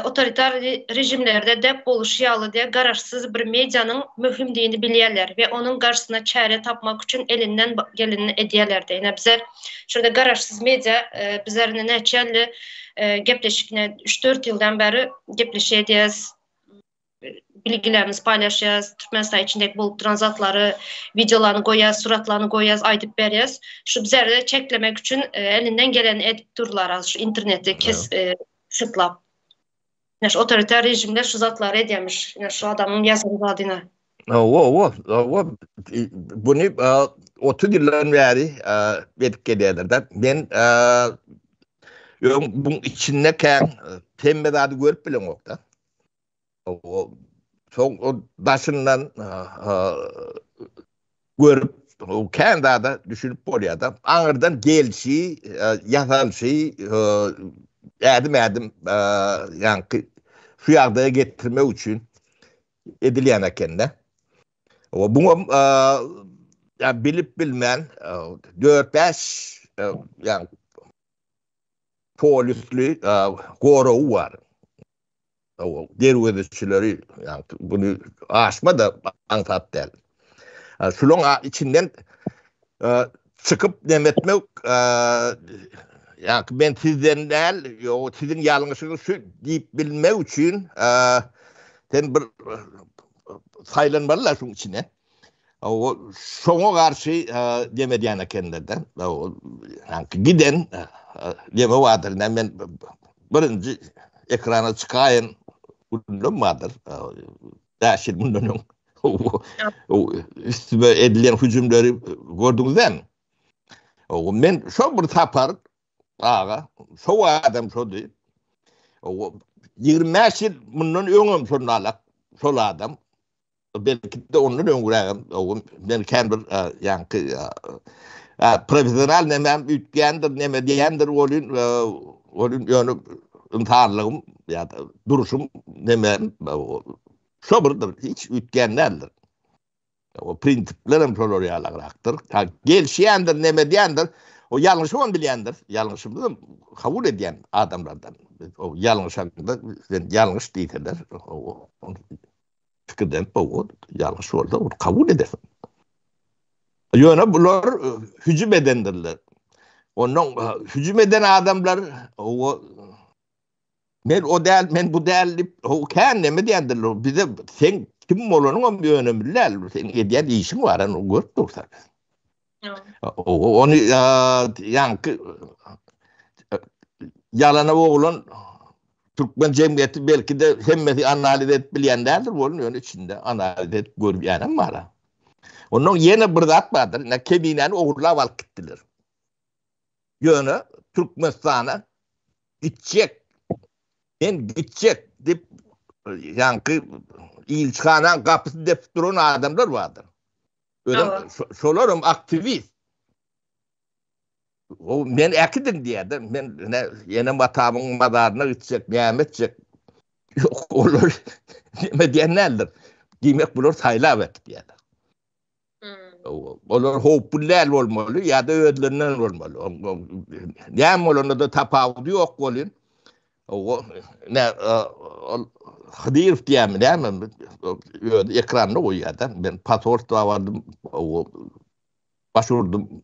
S1: Otoritar režimlerde däp boluşy ýaly de garaşsyz bir medianyň möhümdigini bilýärler we onuň garşysyna çäre tapmak üçin elinden gelenini edýärlerdi. Ine bizler şurada garaşsyz media bizler ine näçe gepleşik ine üç-dört ýyldan bäri gepleşik edýäs. Bilgilerimizi paýlaşýas, Türkmenistan içindeki bolup duran zatlary, wideolaryny goýýas, suratlaryny goýýas, aýdyp berýäs. Şu bizleri çeklemek üçin elinden gelenini edip durlar az şu interneti kes sytlap. Ine şu otoritar režimler şu zatlary edýärmiş. Ine şu adamyň ýazan zadyna.
S2: Hawa, hawa, hawa. Buny 30 ýyldan bäri edip gelýärler-de. Men öň buň içindekäň hemme zady görüp bileňok-da. Soň o daşyndan görüp kän zada düşünip bolýar-da. Aňyrdan gelşi, ýasalşy, ädim-ädim ýaňky şu ýagdaýa getirmek üçin edilýän eken-de. Buňam ýa bilip bilmän dört-bäş ýa polýusly goragy bar. Derwezeçileri ýagny buny aşma-da aňsat däl. Şulaň içinden çykyp neme etmek ýagny men sizden däl, ýok siziň ýalňyşyňyz şu diýip bilmek üçin sen bir saýlanmaly-da şuň içine. O şoňa garşy neme edýän ekenler-de. Giden neme bardyr, men birinji ekrana çykaýyn günüm bardyr. 5 ýyl mundan öň. Üstüme edilen hüjümleri gördüňiz dämi? Men şo bir sapar aga, şo adam şody. 25 ýyl mundan öňem şonalak şol adam. Belki-de ondan öňrägem, men kän bir ýaňky professional nemem üýtgändir, neme diýendir welin, welin ýöne ynsanlygym ýa-da duruşym nemem şo birdir, hiç üýtgän däldir. O prinsiplerim şolar ýalagrakdyr. Gelişýändir, neme diýendir, o ýalňyşybam bilýändir, ýalňyşymyzam kabul edýän adamlardan. O ýalňyşanda sen ýalňyş diýseler, Pikirlenip bu ýalňyş bolsa ony kabul edersiň. Ýöne bular e, hüjüm edendirler. Ondan e, hüjüm eden adamlar o men o däl, men bu däl diýip, o kän näme diýendirler. Bize sen kim bolanyň hem önemli däl. Sen edýän işiň bar, ony görüp dursak. Ony ýaňky ýalana boglan türkmen jemgyýeti belki-de hemmesi analiz edip bilýän däldir, bolun ýöne içinde analiz edip görýänem bar. Ondan ýene bir zat bardyr. Ine Keminäni ogurlap alyp gitdiler. Ýöne Türkmenistana gitjek. Men gitjek diýip, ýaňky ilçihanaň gapysyny depip duran adamlar bardyr. Özem şolaram aktiwist. O men äkidiň diýýär-de, men ine enem atamyň mazaryna gitjek, näme etjek. Ýok, olar näme diýen däldir. Diýmek bular saýlap äkidýärler. Olar howply däl bolmaly ýa-da özlerinden bolmaly. Näme bolanda-da tapawudy ýok bolýan. O ne ol Hydyrow diýýärmi näme özi ekranda goýýar-da. Men pasportwa bardym, baş urdum.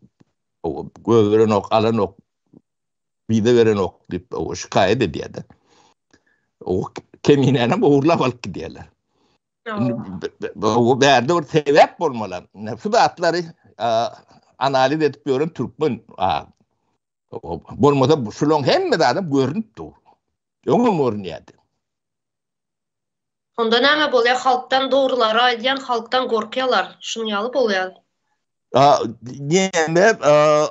S2: Göberenok, alanok, wiza berenok diýip şikaýat edýär-de. O keminänem ogurlap alyp gidýärler. Bu bärde bir sebäp bolmaly. Şu zatlary analiz edip ýören türkmen bolmasa şularyň hemme zadam görünip dur. Öňem görünýärdi.
S1: Onda näme bolýar halkdan dogrulary aýdýan halkdan gorkýalar şunuň ýaly bolýar.
S2: Näme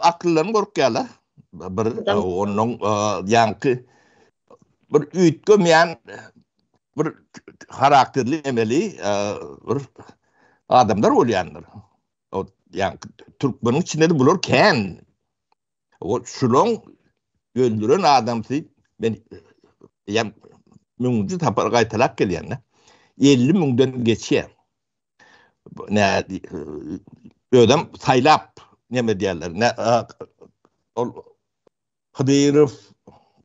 S2: akyldan gorkýarlar. Bir onuň ýaňky bir üýtgemeýän bir harakterli emeli bir adamlar bolýandyr. O ýaňky türkmeniň içinde bular kän. O şulaň öldüren adamsy men ýa müňünji sapar gaýtalap gelýän-de. 50 müňden geçýär. Nä özem saýlap neme diýerler. Nä ol Hydyrow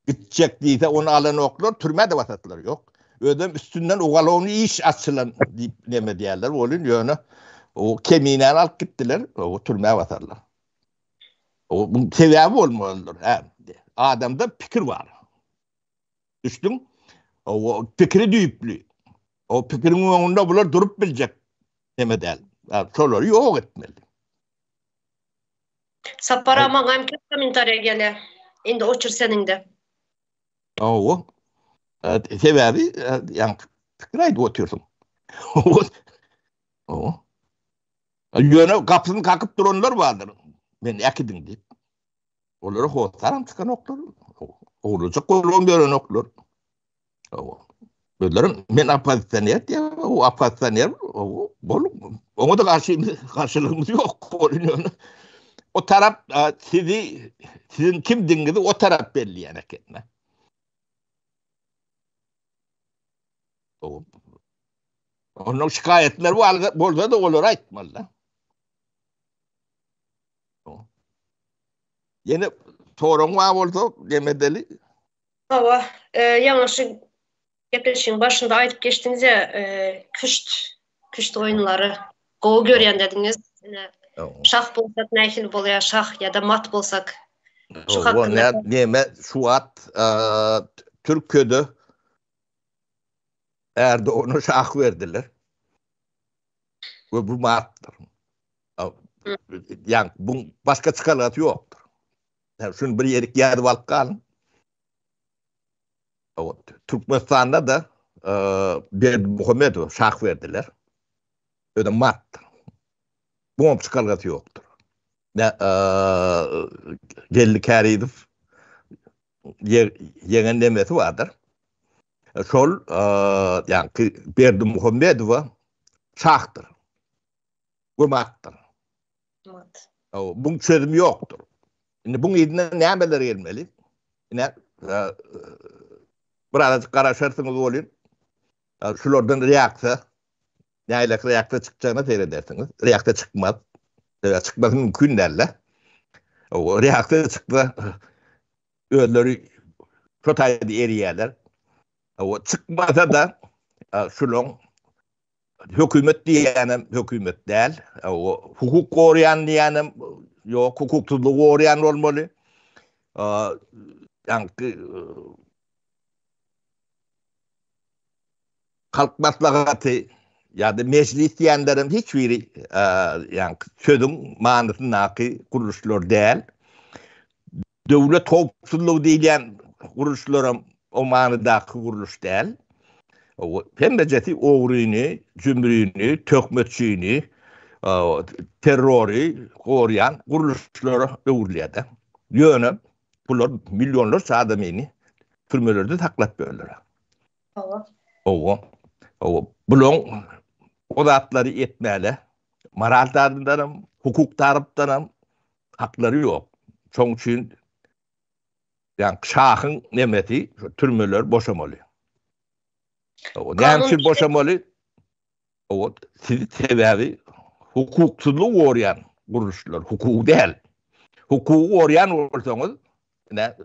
S2: gitjek diýse ony alanoklar, türmä-de basatdylar. Ýok. Özem üstünden ugalowny iş açylan diýip neme diýerler. Welin ýöne o keminäni alyp gitdiler, o türmä basarlar. O bu sebäbi bolmalydyr. Hä, adamda pikir bar. Düşdüň? O pikiri düýpli. O pikiriň öňünde bular durup biljek neme däl. Şolary ýok etmeli.
S1: Sapar aga maňa hem köp kommentariýa gelýär. Indi oçur seniňde.
S2: Hawa. Sebäbi ýaňky pikir aýdyp otyrsyň. Hawa. Ýöne gapysyny kakyp duranlar bardyr. Men äkidiň diýip. Olara hossaram çykanoklar. Ogurlajak bolubam ýörenoklar. Hawa. Özlerem men oppozisioner diýýär, o oppozisioner, bol, oňa-da garşymyz, garşylygymyz ýok. Ýöne o tarap sizi, siziň kimdigiňizi o tarap belleýän eken. Onuň şikaýatlary bolsa-da olary aýtmaly-da. Ýene soragyň bar bolsa, demedeli.
S1: Hawa, ýaňy şu gepleşigiň başynda aýdyp geçdiňiz-ä, küşt, küşt oýunlary gowy görýän dediňiz. Ine, şah bolsak nähili bolýar, şah ýa-da mat bolsak.
S2: Şu hakynda. Neme, şu wagt Türkiýede Erdogana şah berdiler. We bu matdyr. Ýa bu başga çykalgasy ýokdur. Ýa şuny bir ýerik ýazyp alyp galyň. Türkmenistanda da Berdimuhamedowa şah berdiler. Öde matdyr. Buňam çykalgasy ýokdur. Geldi Kärizow ýeňen nemesi bardyr. Şol ýaňky Berdimuhamedowa şahdyr. We matdyr.
S1: Mat.
S2: Buň çözümi ýokdur. Indi buň yzyndan nämeler gelmeli? Ine, birazajyk garaşarsyňyz welin, şulardan reaksiýa, nähili reaksiýa çykjagyna seredersiňiz. Reaksiýa çykmaz. Sebäbi çykmasy mümkin däl-de. Reaksiýa çyksa, özleri şo taýda eriýärler. Çykmasa-da, şulaň hökümet diýýänem hökümet däl. Hukuk goraýan diýýänem ýok, hukuksyzlygy goraýan bolmaly. Ýaňky Halk maslahaty ýa-da mejlis diýenlerem hiç biri ýaňky sözüň manysyndaky gurluşlar däl. Döwlet howpsuzlygy diýilýän gurluşlaram o manydaky gurluş däl. Hemmejesi ogryny, jümrüni, töhmetçini, terrory goraýan gurluşlara öwrülýär-de. Ýöne bular millionlarça adamyny türmelerde saklap ýörler.
S1: Hawa.
S2: Hawa. Hawa. Bulaň o zatlary etmäle moral tarapdanam, hukuk tarapdanam haklary ýok. Şoň üçin ýa şahyň nemesi türmeler boşamaly. Hawa, näme üçin boşamaly? Hawa, sizi sebäbi hukuksyzlygy gorýan gurluşlar, hukugy däl. Hukugy gorýan bolsaňyz, ine,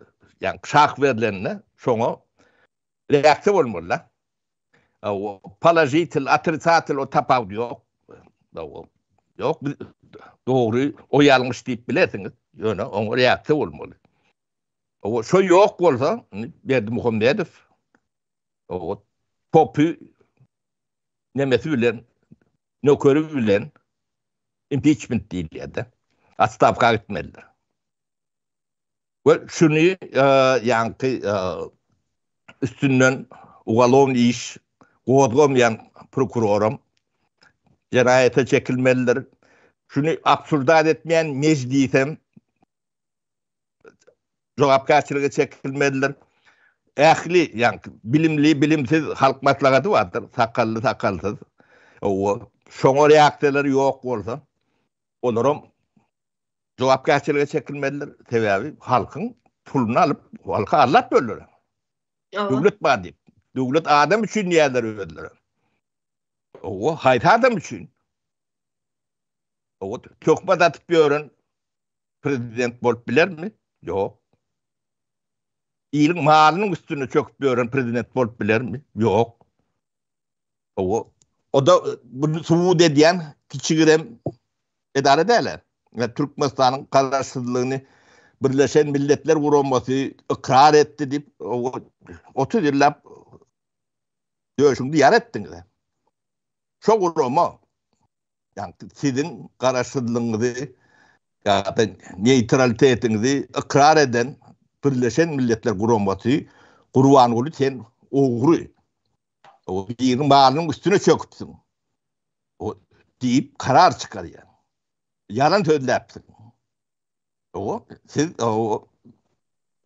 S2: ýa şah berlende şoňa reaksiýa bolmaly-da. Hawa, položitel, otrisatel o tapawudy ýok. Hawa, ýok, biz dogry, o ýalňyş diýip bilersiňiz, ýöne oňa reaksiýa bolmaly. Hawa, şo ýok bolsa, indi Berdimuhamedow hawa, topy nemesi bilen, nökeri bilen impiçment diýilýär-de, otstawka gitmelidir. We şuny ýaňky üstünden ugalownyý iş gozgamaýan prokuroram jenaýata çekilmelidir. Şuny obsuzdat etmeýän mejlisem jogapkärçilige çekilmelidir. Ähli ýaňky bilimli, bilimsiz halk maslahaty bardyr, sakally, sakalsyz. Şoňa reaksiýalary ýok bolsa, olaram jogapkärçilige çekilmelidir. Sebäbi halkyň puluny alyp, halky aldap ýörler. Döwlet bar diýip. Döwlet adam üçin diýýärler özleri. Owa, haýsy adam üçin? Owa, töhmet atyp ýören prezident bolup bilermi? Ýok. Iliň malynyň üstüne çöküp ýören prezident bolup bilermi? Ýok. Owa, o-da bunu subut edýän kiçigirem edara däl-ä. Ýa Türkmenistanyň garaşsyzlygyny Birleşen Milletler Guramasy ykrar etdi diýip, 30 ýyllap döşüňizi ýara etdiňiz. Şo gurama, ýagny siziň garaşsyzlygyňyzy ýa-da neýtralitetiňizi ykrar eden Birleşen Milletler Guramasy Gurbanguly sen ogry, biriniň malynyň üstüne çöküpsiň diýip karar çykarýar. Ýalan sözläpsiň. O siz o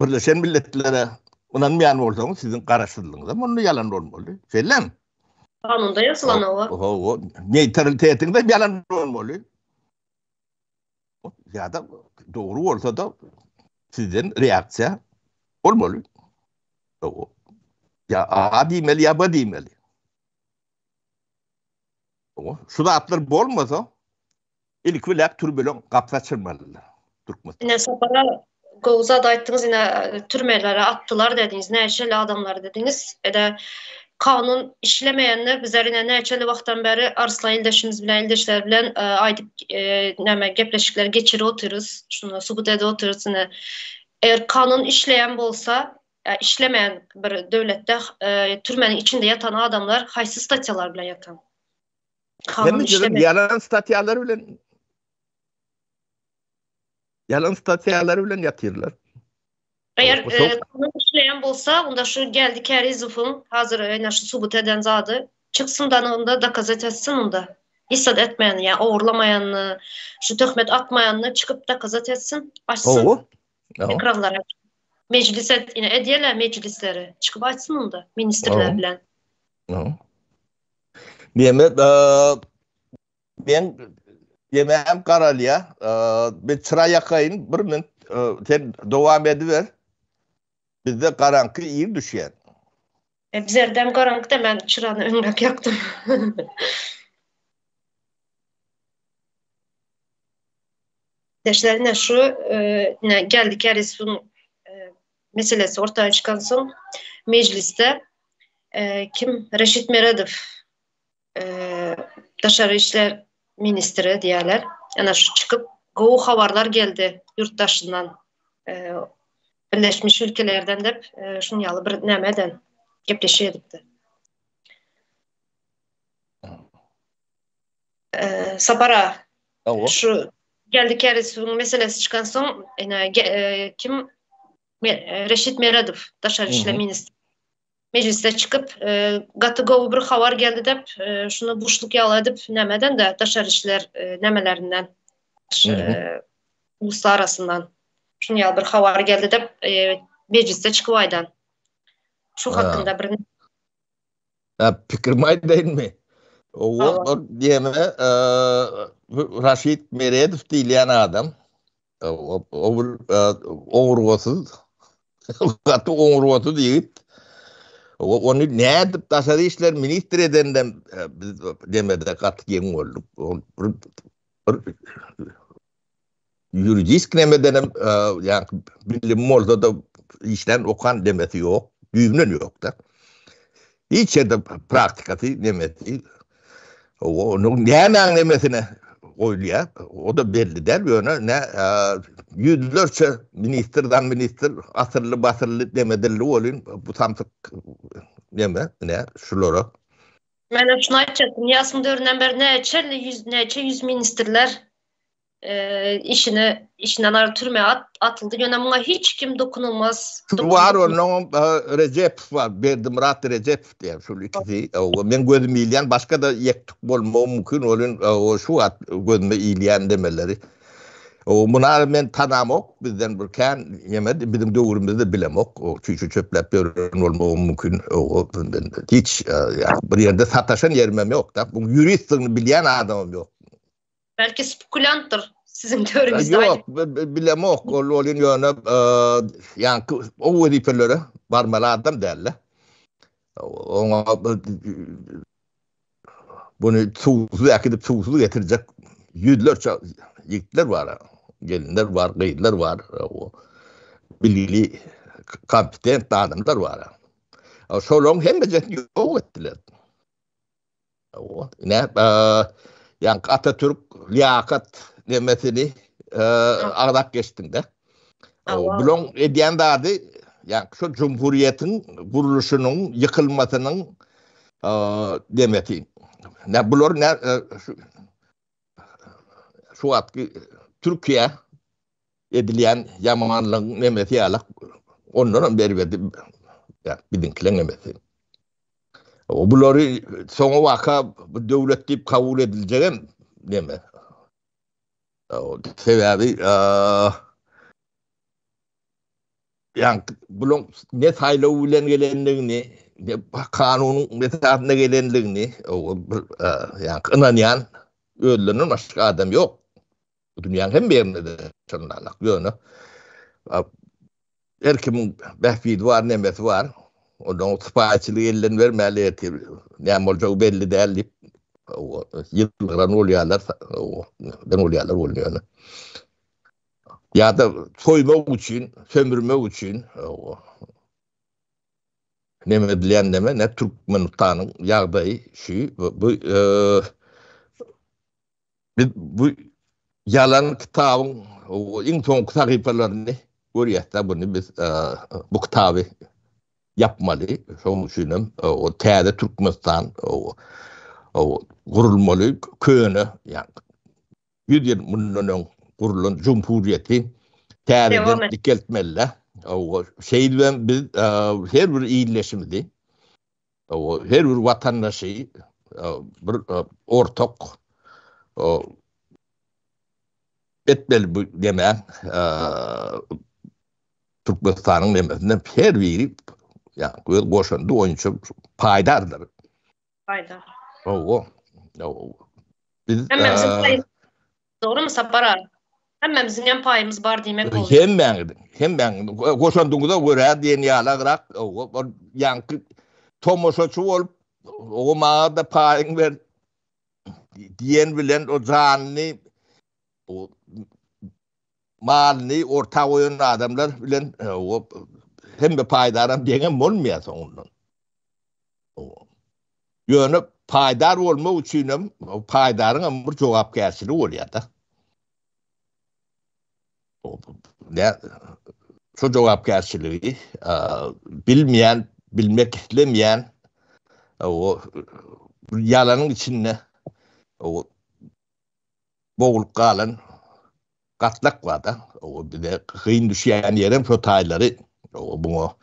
S2: Birleşen Milletlere ynanmaýan bolsaňyz siziň garaşsyzlygyňyz hem onda ýalan bolmaly. Şeýlemi?
S1: Kanunda ýazylan owa.
S2: Hawa, neýtralitetiňiz hem ýalan bolmaly. Ýa-da dogry bolsa-da sizden reaksiýa bolmaly. Ýa A diýmeli, ýa B diýmeli. Şu zatlar bolmasa, ilki bilen türmeleň gapysy açylmalydyr.
S1: Türkmenistan. Ine Sapara gowy zat aýtdyňyz, ine türmelere atdylar dediňiz, näçeli adamlary dediňiz. Ede kanun işlemeýände bizler ine näçeli wagtdan bäri Arslan ildeşimiz bilen, ildeşler bilen aýdyp näme gepleşikler geçirip otyrys, şuny subut edip otyrys ine. Eger kanun işleýän bolsa, işlemeýän bir döwletde türmäniň içinde ýatan adamlar haýsy statýalar bilen ýatan?
S2: Kanun işlemeýän. Ýalan statýalar bilen Ýalan statýalar bilen ýatyrlar.
S1: Eger kanun işleýän bolsa, onda şu Geldi Kärizowyň hazir ine şu subut eden zady çyksyn da onda dokazat etsin onda. Hiç zat etmeýän, ýa ogurlamaýanyny, şu töhmet atmaýanyny çykyp dokazat etsin, açsyn.
S2: Hawa.
S1: Ekranlara. Mejlis et, ine edýärler mejlisleri. Çykyp açsyn onda ministrler bilen.
S2: Diýmek, Men ýemegem garalýa. Men çyra ýakaýyn, bir minut sen dowam ediber. Bizde garaňky ir düşýär.
S1: E, bizerdem garaňky-da men çyrany öňräk ýakdym. Deşler ine şu ine Geldi Kärizowyň meselesi orta çykansoň mejlisde kim Reşit Meredow daşary işler ministri diýýärler. Ýa şu çykyp gowy habarlar geldi ýurt daşyndan Birleşmiş ülkelerden dep şuň ýaly bir näme eden gepleşik edipdi. Sapara şu Geldi Kärizowyň meselesi çykan soň ine kim Reşit Meredow daşary işler ministri Mejlisde çykyp, gaty gowy bir habar geldi dep, şuny buşluk ýaly edip nämeden-de daşary işler nämelerinden, uluslararasyndan şuny ýaly bir habar geldi dep, mejlisde çykyp aýdan. Şu hakynda bir.
S2: Pikirimi aýdaýynmy? Ol diýeme Raşid Meredow diýilýän adam o bir oňurgasyz gaty oňurgasyz ýigit. Ony nädip daşary işler ministri edenden biz demede gaty geň bolduk. Ol bir Ýuridisk nemedenem ýa bilim bolsa-da işlän okan demesi ýok, düýbünden ýok-da. Hiç ýerde praktikasy nemesi onuň nämäň nemesine goýulýar, o-da belli däl, ýöne nä ýüzlerçe ministr, zam ministr asylly basylly nemedildi welin bu samsyk neme ine şulara.
S1: Menem şuny aýtjakdym, Nyýazowyň döwründen bäri näçe ýüz näçe ýüz ministrler işine işinden aýryp türmä atyldy. Ýöne muňa hiç kim dokunulmaz.
S2: Şu bar onuň Rejepow bar, Berdimyrat Rejepow diýen şul ikisi. Men gözüm ilýän başga-da ýek-tük bolmagy mümkin welin şu wagt gözüme ilýän demeleri. Muny men tanamok, bizden bir kän neme biziň döwrümizde bilemok. Çüýşe çöpläp ýören bolmagy mümkin. Hiç bir ýerde sataşan ýerimem ýok-da. Bu ýuristdigini bilýän adamam ýok.
S1: Belki spekulantdyr siziň döwrüňizde
S2: Ýok, bilemok. Ol welin ýöne ýaňky o wezipelere barmaly adam däldi. Oňa buny suwsuz äkidip, suwsuz getirjek ýüzlerçe ýigitler bar, gelinler bar, gyzlar bar. Bilgili, kompetent adamlar bar. Şolaryň hemmejesini ýok etdiler. Ine, ýaňky Atatürk liýakat nemesini agzap geçdiň-de. Bulaň edýän zady, ýaňky şol jumhuriýetiň gurluşynyň ýykylmasynyň nemesi. Nä bular nä şu wagtky Türkiýe edilýän ýamanlygyň nemesi ýalak, ondanam erbedi biziňkileň nemesi. Bulary soňa waka bu döwlet diýip kabul ediljegem neme. Sebäbi ýa bulaň ne saýlaw bilen gelendigini, ne kanunyň esasynda gelendigini, bir ýa ynanýan özlerinden başga adam ýok. Bu dünýäniň hemme ýerinde-de şondanlyk. Ýöne her kimiň bähbidi bar, nemesi bar. Ondan sypaýyçylygy elden bermäli ertir näme boljagy belli däl diýip ýylgyran bolýarlar, den bolýarlar bolýar ýöne. Ýa-da soýmak üçin, sömürmek üçin neme edilýän neme, ne Türkmenistanyň ýagdaýy şu bu Biz bu ýalan kitabyň iň soňky sahypalaryny görýäs-de, buny biz bu kitaby ýapmaly. Şonuň üçin hem o täze Türkmenistan gurulmaly, köne, ýagny 100 ýyl mundan öň gurlan jumhuriýeti täzeden dikeltmeli. Şeýdibem biz her bir illeşimizi Her bir watandaşy bir ortak etmeli bu neme Türkmenistanyň nemesinde her biri ýa öz goşandy boýunça paýdardyr.
S1: Paýdar.
S2: Hawa.
S1: Biz hemmämiziň Dogrymy Sapar aga? Hemmämiziň hem paýymyz bar diýmek bolýar.
S2: Hemmäňiziň, hemmäňiziň goşandyňyza görä diýen ýalagrak, ol ýaňky tomaşaçy bolup, oňa maňa-da paýyňy ber diýen bilen o janyny, malyny orta goýan adamlar bilen hemme paýdaram deňem bolmaýar soňundan. Ýöne paýdar bolmak üçinem paýdaryň hem bir jogapkärçiligi bolýar-da. Şo jogapkärçiligi bilmeýän, bilmek islemeýän o ýalanyň içinde o bogulup galan gatlak bar-da. O bize kyn düşýän ýerem şo taýlary. O buňa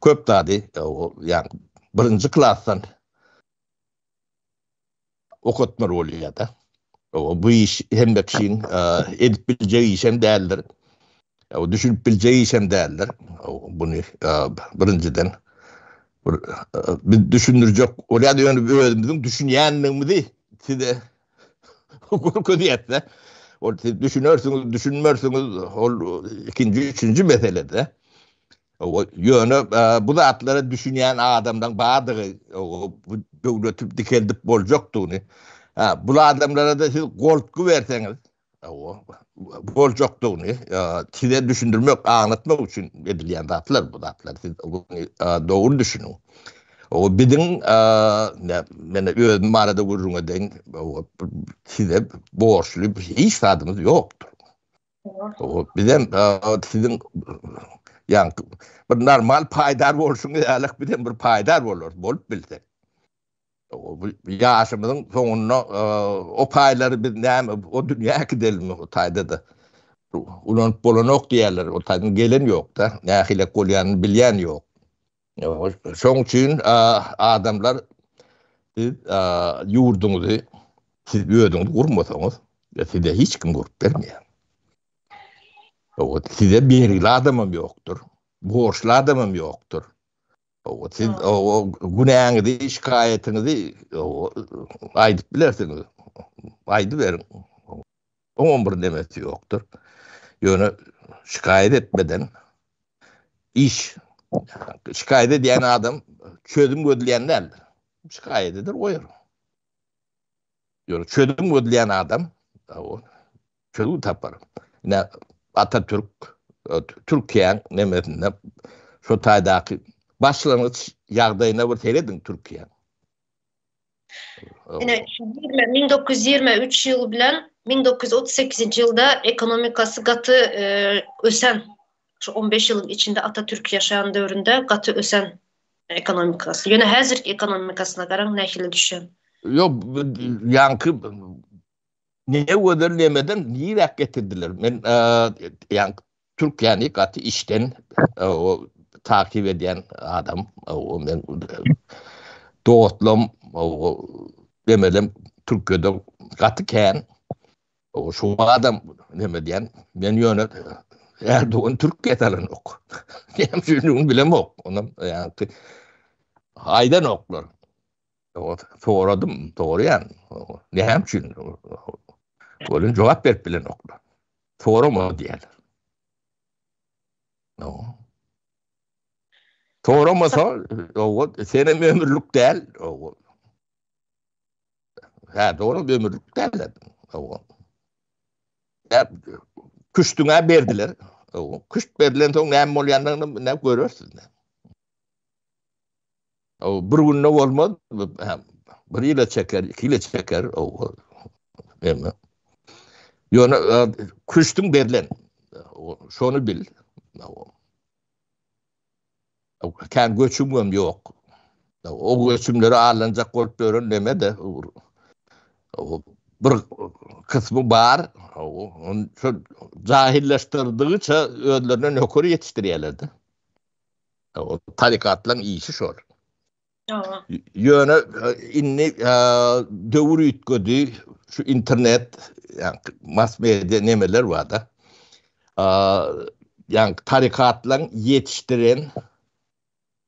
S2: köp zady, ýagny birinji klasdan okatmaly bolýar-da. O bu iş hemme kişiň edip biljek işem däldir. O düşünip biljek işem däldir. Buny birinjiden. Bir biz düşündirjek bolýar ýöne özümiziň düşünýänligimizi size görkezýäs-de. Ol siz düşünersiňiz, düşünmersiňiz, ol ikinji, üçünji mesele-de. Ýöne bu zatlara düşünýän adamlaryň bardygy, bu döwleti dikeldip boljakdygyny, bu adamlara-da siz goltgy berseňiz, boljakdygyny size düşündirmek, aňlatmak üçin edilýän zatlar bu zatlar. Siz muny dogry düşüniň. O biziň men özüm barada gürrüň edeýin, size borçly hiç zadymyz ýokdur. O bizem siziň ýaňky bir normal paýdar bolşuňyz ýaly bizem bir paýdar bolarys, bolup bilsek. Bu ýaşymyzyň soňunda o paýlary biz näme o dünýä äkidelimi o taýda-da ulanyp bolanok diýýärler, o taýdan gelen ýok-da, nähilek bolýanyny bilýän ýok. Şoň üçin adamlar siz ýurduňyzy siz özüňiz gurmasaňyz, size hiç kim gurup bermeýär. Size bergili adamam ýokdur, borçly adamam ýokdur. Siz o günäňizi, şikaýatyňyzy aýdyp bilersiňiz. Aýdyberiň. Oňam bir nemesi ýokdur. Ýöne şikaýat etmeden iş şikaýat edýän adam çözüm gözleýän däldir. Şikaýat eder, goýar. Ýöne çözüm gözleýän adam çözüm tapar. Ine Atatürk Türkiýäň nemesinde şo taýdaky başlangyç ýagdaýyna bir serediň Türkiýäň.
S1: Ine 1923 ýyl bilen 1938-nji ýylda ekonomikasy gaty e, ösen şu 15 ýylyň içinde Atatürk ýaşaýan döwründe gaty ösen ekonomikasy. Ýöne häzirki ekonomikasyna garaň nähili düşen.
S2: Ýok, ýaňky ne gözel nemeden niräk getirdiler. Men ýaňky Türkiýäni gaty içden o takip edýän adam. O men dostlam o demelem Türkiýede gaty kän. O şu adam neme diýen, men ýöne Erdogan Türkiýe salanok. Näme üçinligini bilemok. Onam ýaňky aýdanoklar. O soradym, soraýan. Näme üçin? Welin jogap berip bilenoklar. Sorama diýýärler. No. Soramasa, o senem ömürlik däl. O. Hä, dogry ömürlik däl. O. Ýa küştüňä berdiler. O, küşt berlen soň näme bolýandygyny näme görersiz. O bir günde bolmaz. Bir ýyla çeker, iki ýyla çeker. O. Eme. Ýöne küştüň berlen. Şony bil. O. Kän göçümem ýok. O göçümleri alynjak bolup ýören neme-de bir kysmy bar. Şo jahilleşdirdigiçe özlerine nöker ýetişdirýärler-de. O tarikatlaryň işi şol. Ýöne indi döwür üýtgedi, şu internet, ýa mass media nemeler bar-da. Ýa tarikatlaryň ýetişdiren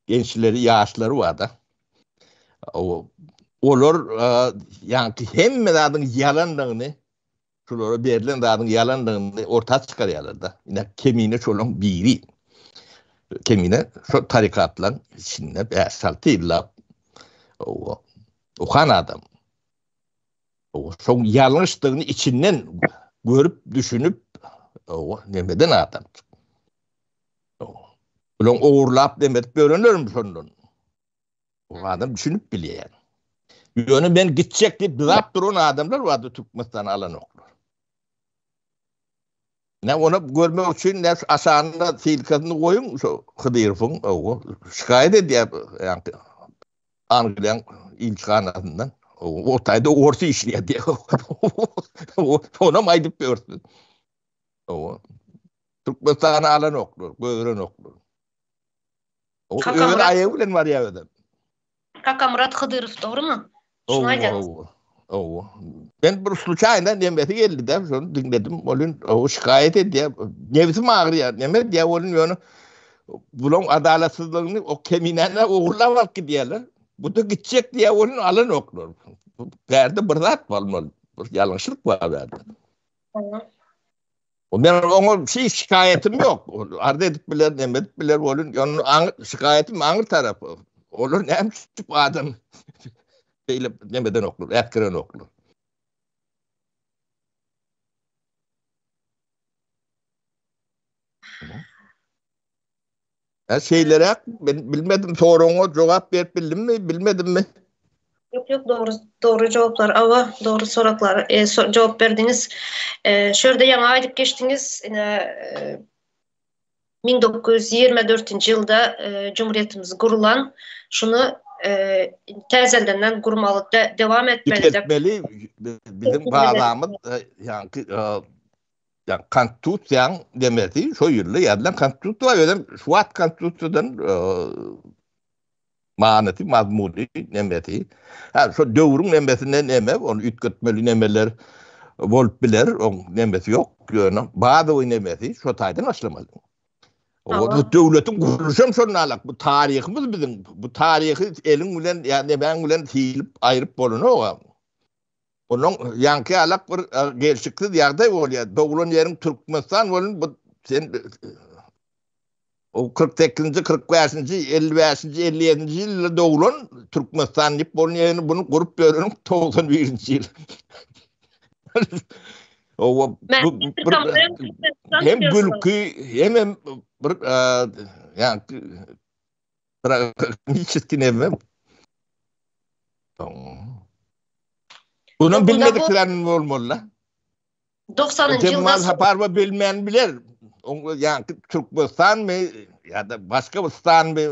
S2: gençleri, ýaşlary bar-da. Olar ýa hemme zadyň ýalandygyny Şulara berlen zadyň ýalandygyny orta çykarýarlar-da. Ine, Kemine şolaň biri. Kemine şo tarikatlaryň içinde bäş-alty ýyllap okan adam. Şoň ýalňyşdygyny içinden görüp, düşünip, nemeden adam. Bulaň ogurlap nemedip ýörenlermi şondan? O adam düşünip bilýär. Ýöne men gitjek diýip dyzap duran adamlar bardy Türkmenistany alanoklar. Ne ony görmek üçin ne aşagynda silkasyny goýuň şu Hydyrowyň o şikaýat edýär ýa Angliýanyň ilçihanasyndan. O taýda orus işleýär diýip. Onam aýdyp ýörsün. O Türkmenistany alanoklar, görenoklar. O öz aýagy bilen barýar özem.
S1: Kakamyrat Hydyrow dogrymy?
S2: Şuny aýdýaňyz. Owa. Men bir sluçaýna nemesi geldi-de, şony diňledim. Welin o şikaýat edýär. Nebsim agyrýar. Neme edýär welin ýöne. Bulaň adalatsyzlygyny o keminäni ogurlap alyp gidýärler. Bu-da gitjek diýýär welin alanoklar. Bärde bir zat bolmaly. Bir ýalňyşlyk bar bärde. O men oňa şey şikaýatym ýok. Arz edip biler, neme edip biler welin, ýöne aň şikaýatym aňyr tarapy. Olar näme üçin adam beýle neme edenoklar, ätgirenoklar. Hä şeýleräk men bilmedim soragyňa jogap berip bildimmi, bilmedimmi?
S1: Ýok, ýok, dogry, dogry jogaplar, awa, dogry soraklar, e, so, jogap berdiňiz. E, şu ýerde ýaňy aýdyp geçdiňiz, ine, e, 1924-nji ýylda e, Cumhuriyetimiz gurulan, şuny e, täzeldenden gurmaly, de, dewam etmeli.
S2: Dikeltmeli, biziň bazamyz, e, ýaňky, e, Ýa konstitusiýaň demesi şo ýylda ýazylan konstitusiýa özem şu wagt konstitusiýadan manysy, mazmuny nemesi. Ha şo döwrüň nemesinde neme, ony üýtgetmeli nemeler bolup biler, oň nemesi ýok, ýöne bazawy nemesi şo taýdan başlamaly. O bu döwletiň gurluşam şondan alak. Bu taryhymyz biziň. Bu taryhy eliň bilen ýa nemäň bilen silip aýryp bolanok. Onuň ýaňky ýalak bir gelşiksiz ýagdaý bolýar. Doglan ýeriň Türkmenistan bolun bu sen o 48-nji, 45-nji, 55-nji, 57-nji ýylda doglan Türkmenistan diýip bolun ýerini bunu gurup ýöreniň 91-nji ýyl. O bu bir hem gülki hem hem bir ýaňky Tragiçeski neme? Bunun bilmediklerini bolmaly la.
S1: 90-njy ýylda
S2: Jemal Saparowa bilmän biler. Oň ýaňky Türkmenistanmy ýa-da başga bir stanmy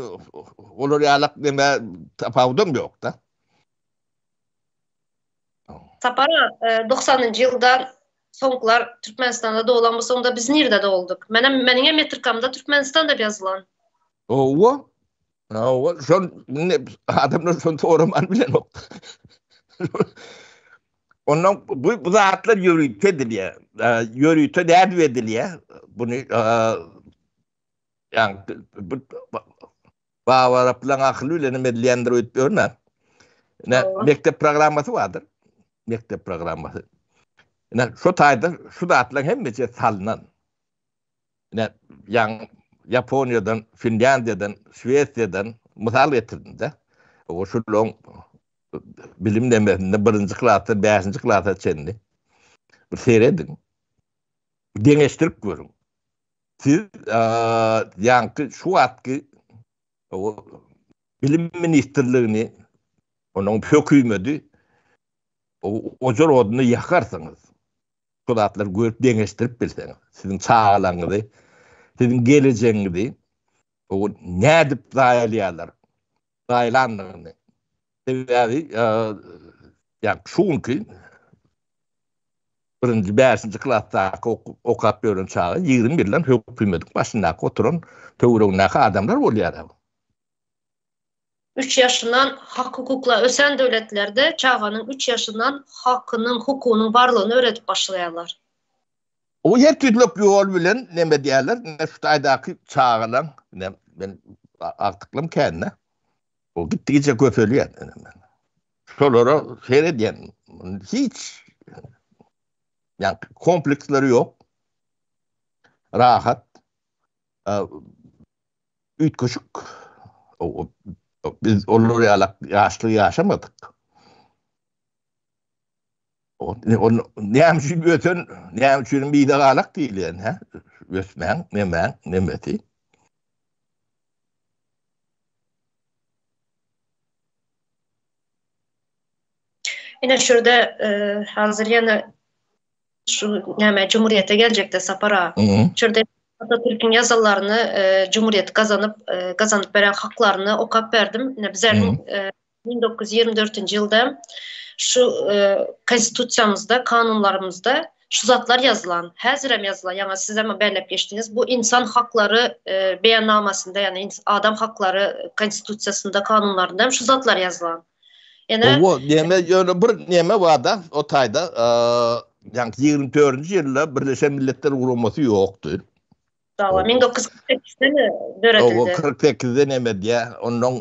S2: olar ýalak neme tapawudam ýok-da.
S1: Sapar 90-njy ýylda soňkular Türkmenistanda doglan bolsa onda biz nirde dogulduk? Menem meniňem metrikamda Türkmenistan diýip ýazylan.
S2: Hawa. Hawa, şol adamlar şony soraman bilenok. Ondan bu bu zatlar ýörite edilýär. Ýörite nädip edilýär? Buny ýa bu Baba-Raplaň akyly bilen hem edilýändir öýdüp ýörmän. Ine, mekdep programmasy bardyr. Mekdep programmasy. Ine, şu taýda şu zatlaryň hemmesi salnan. Ine, ýaň Ýaponiýadan, Finlýandiýadan, Şwesiýadan mysal getirdim-de. O şularyň bilim nemesinde birinji klasdan bäşinji klasa çenli bir serediň. Deňeşdirip görüň. Siz ýaňky şu wagtky bilim ministrligini, onuň hökümeti ojar odunda ýakarsyňyz. Şu zatlary görüp deňeşdirip bilseňiz, siziň çagalaryňyzy, siziň gelejegiňizi nädip zaýalaýarlar, zaýalandygyny. Sebäbi ýa şu günki birinji, bäşinji klasdaky okap ýören çaga 20 ýyldan hökümetiň başyndaky oturan töweregindäki adamlar bolýar.
S1: Üç ýaşyndan hak-hukukla ösen döwletlerde çaganyň üç ýaşyndan hakynyň, hukugynyň barlygyny öwredip başlaýarlar.
S2: O her tüýtlek ýol bilen neme edýärler, ine şu taýdaky çagalaň, ine men agtyklarym kän-de, o gitdigiçe köpelýär. Şolara seredýän, hiç ýa kompleksleri ýok. Rahat. Üýtgeşik. Biz olar ýalak ýaşlyk ýaşamadyk. Näme üçin ösen, näme üçin bize galak diýilýän, hä? Ösmäň, nemäň, nemesi.
S1: Ine şurada hazir ýene şu näme Cumhuriyete geljekde Sapar aga. Şurada Atatürk'ün ýazanlaryny Cumhuriyeti gazanyp gazanyp beren haklaryny okap berdim. Ine bizleriň 1924-nji ýylda şu konstitusiýamyzda, kanunlarymyzda şu zatlar ýazylan. Häzirem ýazylan. Ýaňy sizem belläp geçdiňiz. Bu insan haklary beýannamasynda, ýagny adam haklary konstitusiýasynda, kanunlarynda hem şu zatlar ýazylan.
S2: Ýene Owo, neme ýöne bir neme barda, o taýda, ýagny 24-nji ýylda Birleşen Milletler Guramasy ýokdy.
S1: Dawa 1948-de döredildi.
S2: Owa, 48-de neme diýä. Ondan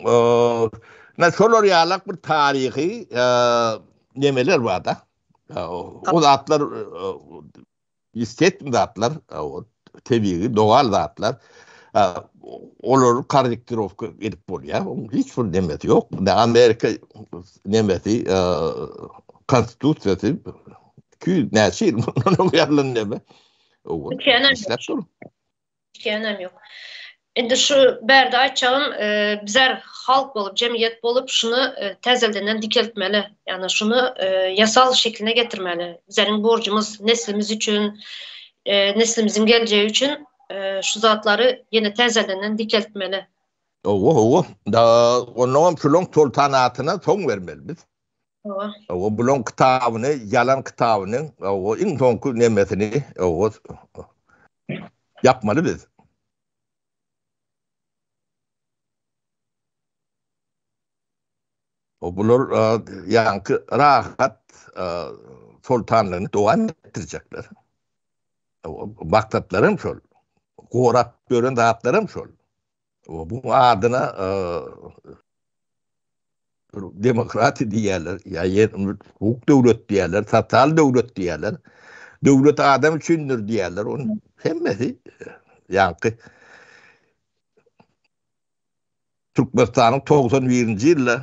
S2: na şolar ýalak bir taryhy nemeler bar-da. O zatlar ýestestin zatlar, tebigy, dogal zatlar. Olary korrektirowka edip bolýar. Onuň hiç bir nemesi ýok. Amerika nemesi, konstitusiýasy 200 näçe ýyl mundan öň ýazylan neme.
S1: Işläp dur. Üýtgänem ýok. Indi şu bärde aýtjagym, bizler halk bolup, jemgyýet bolup şuny täzeldenden dikeltmeli. Ýagny şuny ýasal şekline getirmeli. Bizleriň borjumyz neslimiz üçin, neslimiziň geljegi üçin şu zatlary ýene täzeldenden dikeltmeli.
S2: Hawa, hawa. Onnoňam şulaň soltanatyna soň bermeli biz.
S1: Hawa.
S2: Hawa, bulaň kitabyny, ýalan kitabyny, hawa, iň soňky nemesini, hawa, ýapmaly biz. Bular ýaňky rahat soltanlygyny dowam etdirjekler. Maksatlaram şol. Gorap ýören zatlaram şol. Bu adyna demokratiýa diýýärler, ýa hukuk döwlet diýýärler, sosial döwlet diýýärler. Döwlet adam üçindir diýýärler. Onuň hemmesi ýaňky Türkmenistanyň 91-nji ýylda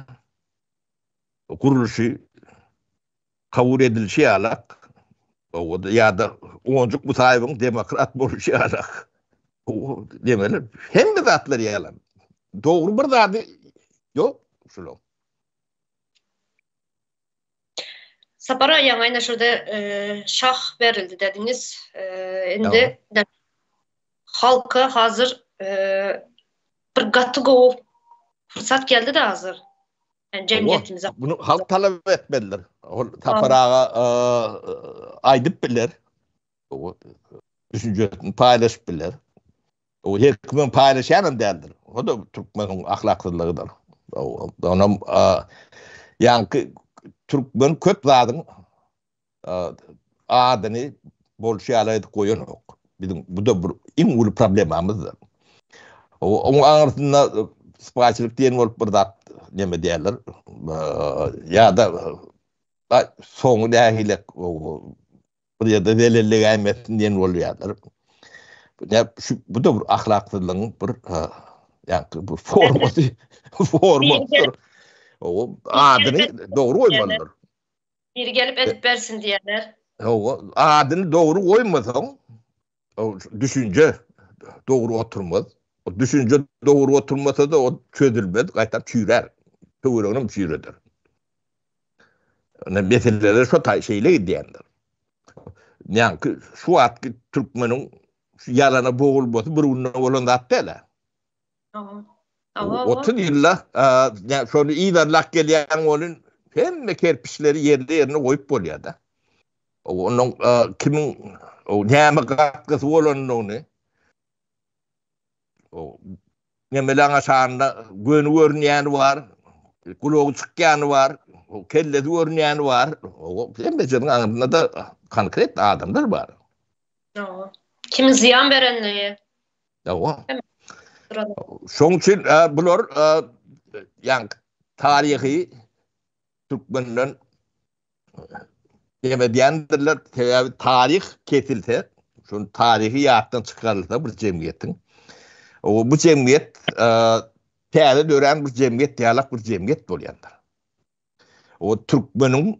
S2: gurluşy kabul edilişi ýalak, ýa-da Onjuk Musaýewiň demokrat boluşy ýalak. Demeler, hemme zatlar ýalan. Dogry bir zady ýok şulaň.
S1: Sapar aga ýaňy aýna şurada şah berildi dediňiz. Indi halka hazir bir gaty gowy pursat geldi-de hazir. Yani jemgyýetimize.
S2: Bunu halk talap etmelidir. Ol Sapar aga aýdyp biler. Düşünjesini paýlaşyp biler. O her kimiň paýlaşýanam däldir. O da türkmeniň ahlaksyzlygydyr. Onam ýaňky türkmen köp zadyň adyny bolşy ýaly edip goýanok. Biziň bu da bir iň uly problemamyzdyr. Oň aňyrsynda sypaýçylyk diýen bolup bir zat neme diýerler. Ýa-da soňy nähili bir ýerde zelellegäýmesin diýen bolýarlar. Şu bu da bir ahlaksyzlygyň bir ýa-da bu formasy formasydyr. O adyny dogry goýmalydyr.
S1: Biri gelip edip bersin diýerler.
S2: Hawa, adyny dogry goýmasaň, o düşünje dogry oturmaz. O düşünje dogry oturmasa-da o çözülmez, gaýtam çüýrär. Töwereginem çüýreder. Ine meseleler şo taý şeýle gidýändir. Ýaňky şu wagtky türkmeniň şu ýalana bogulmasy bir günde bolan zat däl-ä. 30 ýylda şony yzarlap gelýän welin hemme kerpiçleri ýerli-ýerine goýup bolýar-da. Onuň kimiň näme gatgysy bolanyny nemeleň aşagynda göni görünýäni bar, gulagy çykýany bar, kellesi görünýäni bar. Hemmesiniň aňyrsynda-da konkret adamlar bar.
S1: Kimiň zyýan berenligi.
S2: Hawa. Şoň üçin bular ýa taryhy türkmenden neme diýendirler, sebäbi taryh kesilse, şol taryhy ýatdan çykarylsa bir jemgyýetiň, bu jemgyýet täze dörän bir jemgyýet ýalak bir jemgyýet bolýandyr. O türkmeniň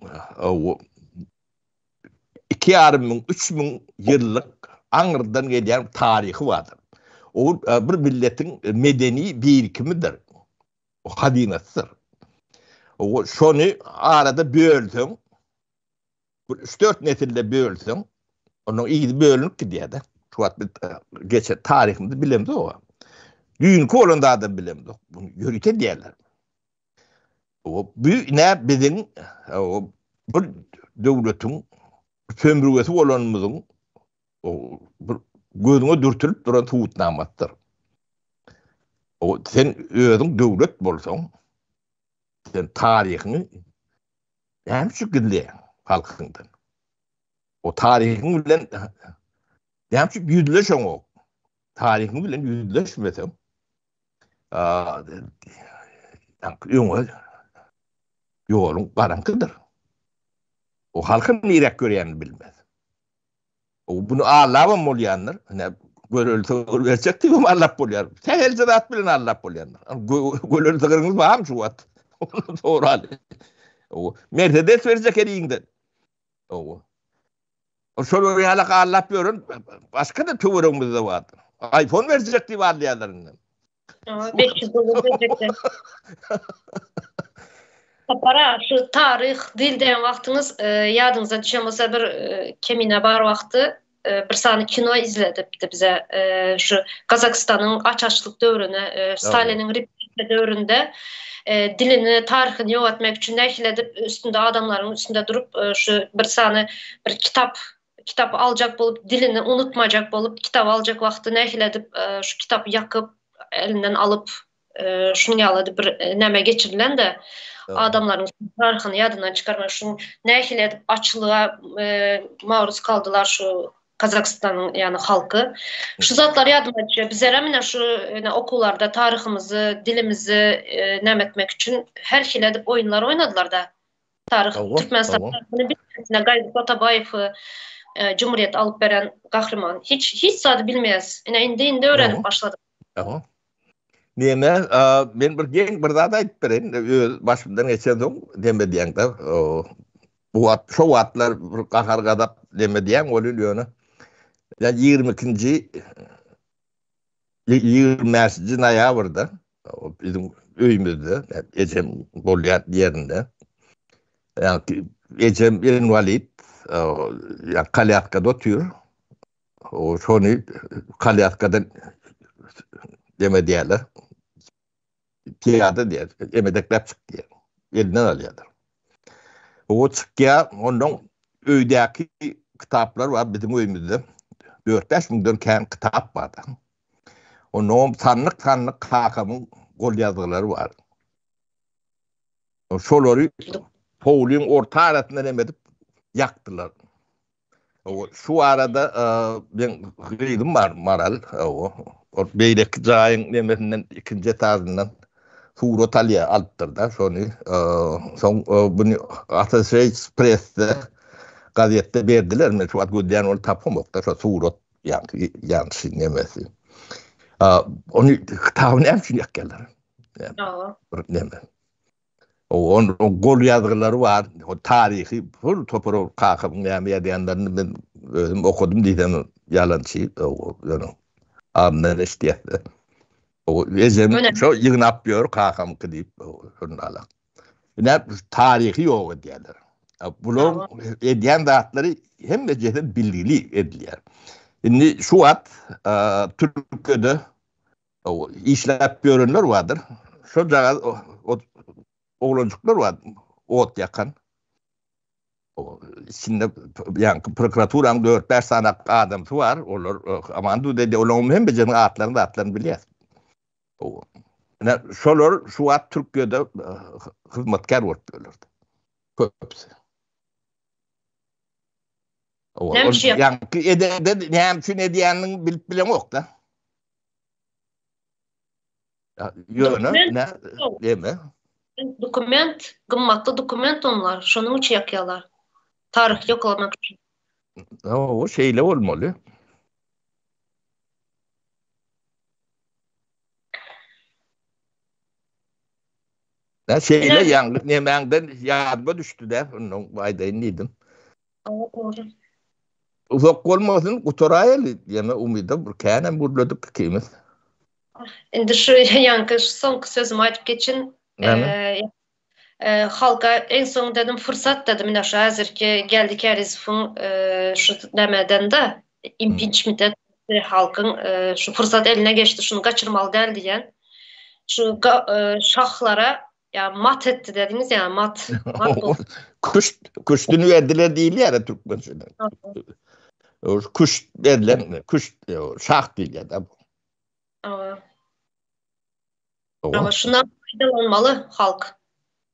S2: 2,5 müň, 3000 ýyllyk aňyrdan gelýän taryhy bardyr. O bir milletiň medeni birikimidir. O hazynasydyr. O şony arada bölseň, bir 3-4 nesilde bölseň, onuň yzy bölünip gidýär-de. Şu wagt biz geçen taryhymyzy bilemzok. Düýnki bolan zadam bilemzok. Bunu ýörite diýerler. Bu ne biziň bir döwletiň sömürgesi bolanymyzyň bir gözüňe dürtülip duran subutnamasydyr. O sen özüň döwlet bolsaň, sen taryhyňy näme üçin gizleýäň halkyňdan? O taryhyň bilen näme üçin ýüzleşeňok? Taryhyň bilen ýüzleşmeseň, öňe ýoluň garaňkydyr. O halkyň niräk görýänini bilmez. O bunu allabam bolýandyr. Ine göreli sygyr berjek diýip allap bolýar. Sähelçe zat bilen allap bolýandyr. Göreli sygryňyz barmy şu wagt? Onu soraly. O Mercedes berjek eliňden. O. Şol ýaly allap ýören başga-da töweregimizde bardyr. iPhone berjek diýip allaýarlar indi.
S1: 500 dollar berjekler. Sapar şu taryh dil diýen wagtyňyz e, ýadyňyza düşen bolsa bir e, kemine bar wagty e, bir sany kino izledipdi bize şu Gazagystanyň aç-açlyk döwrüne, Staliniň repressiýa döwründe dilini, taryhyny ýok etmek üçin nähili edip üstünde adamlaryň üstünde durup şu bir sany bir kitap kitap aljak bolup, dilini unutmajak bolup, kitap aljak wagty nähili edip şu kitapy ýakyp, elinden alyp, şunuň ýaly edip bir näme geçirilen-de, adamlaryň taryhyny ýadyndan çykarmak üçin nähili edip açlyga maruz galdylar şu Gazagystanyň ýagny halky. Şu zatlar ýadyma düşýär. Bizlerem ine şu ine okuwlarda taryhymyzy, dilimizi näme etmek üçin her hili edip oýunlar oýnadylar-da. Taryh Türkmenistan taryhyny bilmeýäs. Gaýgy Atabaýew Cumhuriyet alyp beren gahryman. Hiç hiç zady bilmeýäs. Ine indi indi öwrenip başladyk.
S2: Aha. Neme, men bir geň bir zat aýdyp bereýin, öz başymdan geçen soň neme diýeňde, bu wagt şo wagtlar bir gahar gazap neme diýen welin ýöne ýa 22-nji 25-nji noýabrda biziň öýümizde ejem bolýan ýerinde ýa ejem inwalid ýa kolýaskada otyr O şony kolýaskadan deme diýerler. Piýada diýer, emedekläp çyk diýer. Elinden alýarlar. O çykýar, ondan öýdäki kitaplar bar biziň öýümizde. 4-5 müňden kän kitap bar. Ondan sandyk-sandyk kakamyň gol ýazgylary bar. Şolary howlyň orta arasynda neme edip ýakdylar. Şu arada meň gyzym bar Maral. Ol beýleki jaýyň nemesinden ikinji etajyndan surat alýar, alypdyr-da şony. Soň buny Associated Press-de gazetde berdiler. Men şu wagt gözleýän ony tapamok-da şo surat ýaňky ýaňky nemesi. Ony kitaby näme üçin ýakýarlar? Bir neme. Onuň gol ýazgylary bar, o taryhy pul topar kakamyň näme ýazýanlaryny men özüm okadym diýsem ýalançy, ýöne adyndan eşidýäs. O ejem şo ýygnap ýör kakamky diýip, şonda. Ine taryhy ýok edýärler. Bularyň edýän zatlary hemmejesi bilgili edilýär. Indi şu wagt Türkiýede Işläp ýörenler bardyr. Şojagaz oglanjyklar bar, ot ýakan. Içinde ýaňky prokuraturanyň 4-5 sany adamsy bar. Olar aman duz edýär. Olaryň hemmesiniň atlaryny, zatlaryny bilýär. Ine, şolar şu wagt Türkiýede hyzmatkär bolup ýörler. Köpüsi. Ýaňky edende näme üçin edýänini bilip bileňok-da. Ýöne, ne, deme.
S1: Dokument, gymmatly dokument onlar, şonuň üçin ýakýarlar. Taryh ýoklamak üçin.
S2: Hawa, şeýle bolmaly. Nä şeýle ýaňky nemäňden ýadyma düşdi-dä, ondan aýdaýyn diýdim.
S1: Hawa, dogry.
S2: Uzak bolmasyn, gutaraýaly, ýene umyda bir känem gürledik ikimiz.
S1: Indi şu ýaňky şu soňky sözümi aýdyp geçin.
S2: Näme?
S1: Halka iň soň dedim fursat dedim ine şu häzirki Geldi Kärizowyň şu nämeden-de impiçment halkyň şu fursat eline geçdi şuny gaçyrmaly däl diýen şu şahlara ýa mat etdi dediňiz ýa mat mat boldy.
S2: Küşt küştüni berdiler diýilýär türkmençede. Küşt berlen küşt şah diýilýär da.
S1: Hawa. Ama şundan peýdalanmaly halk.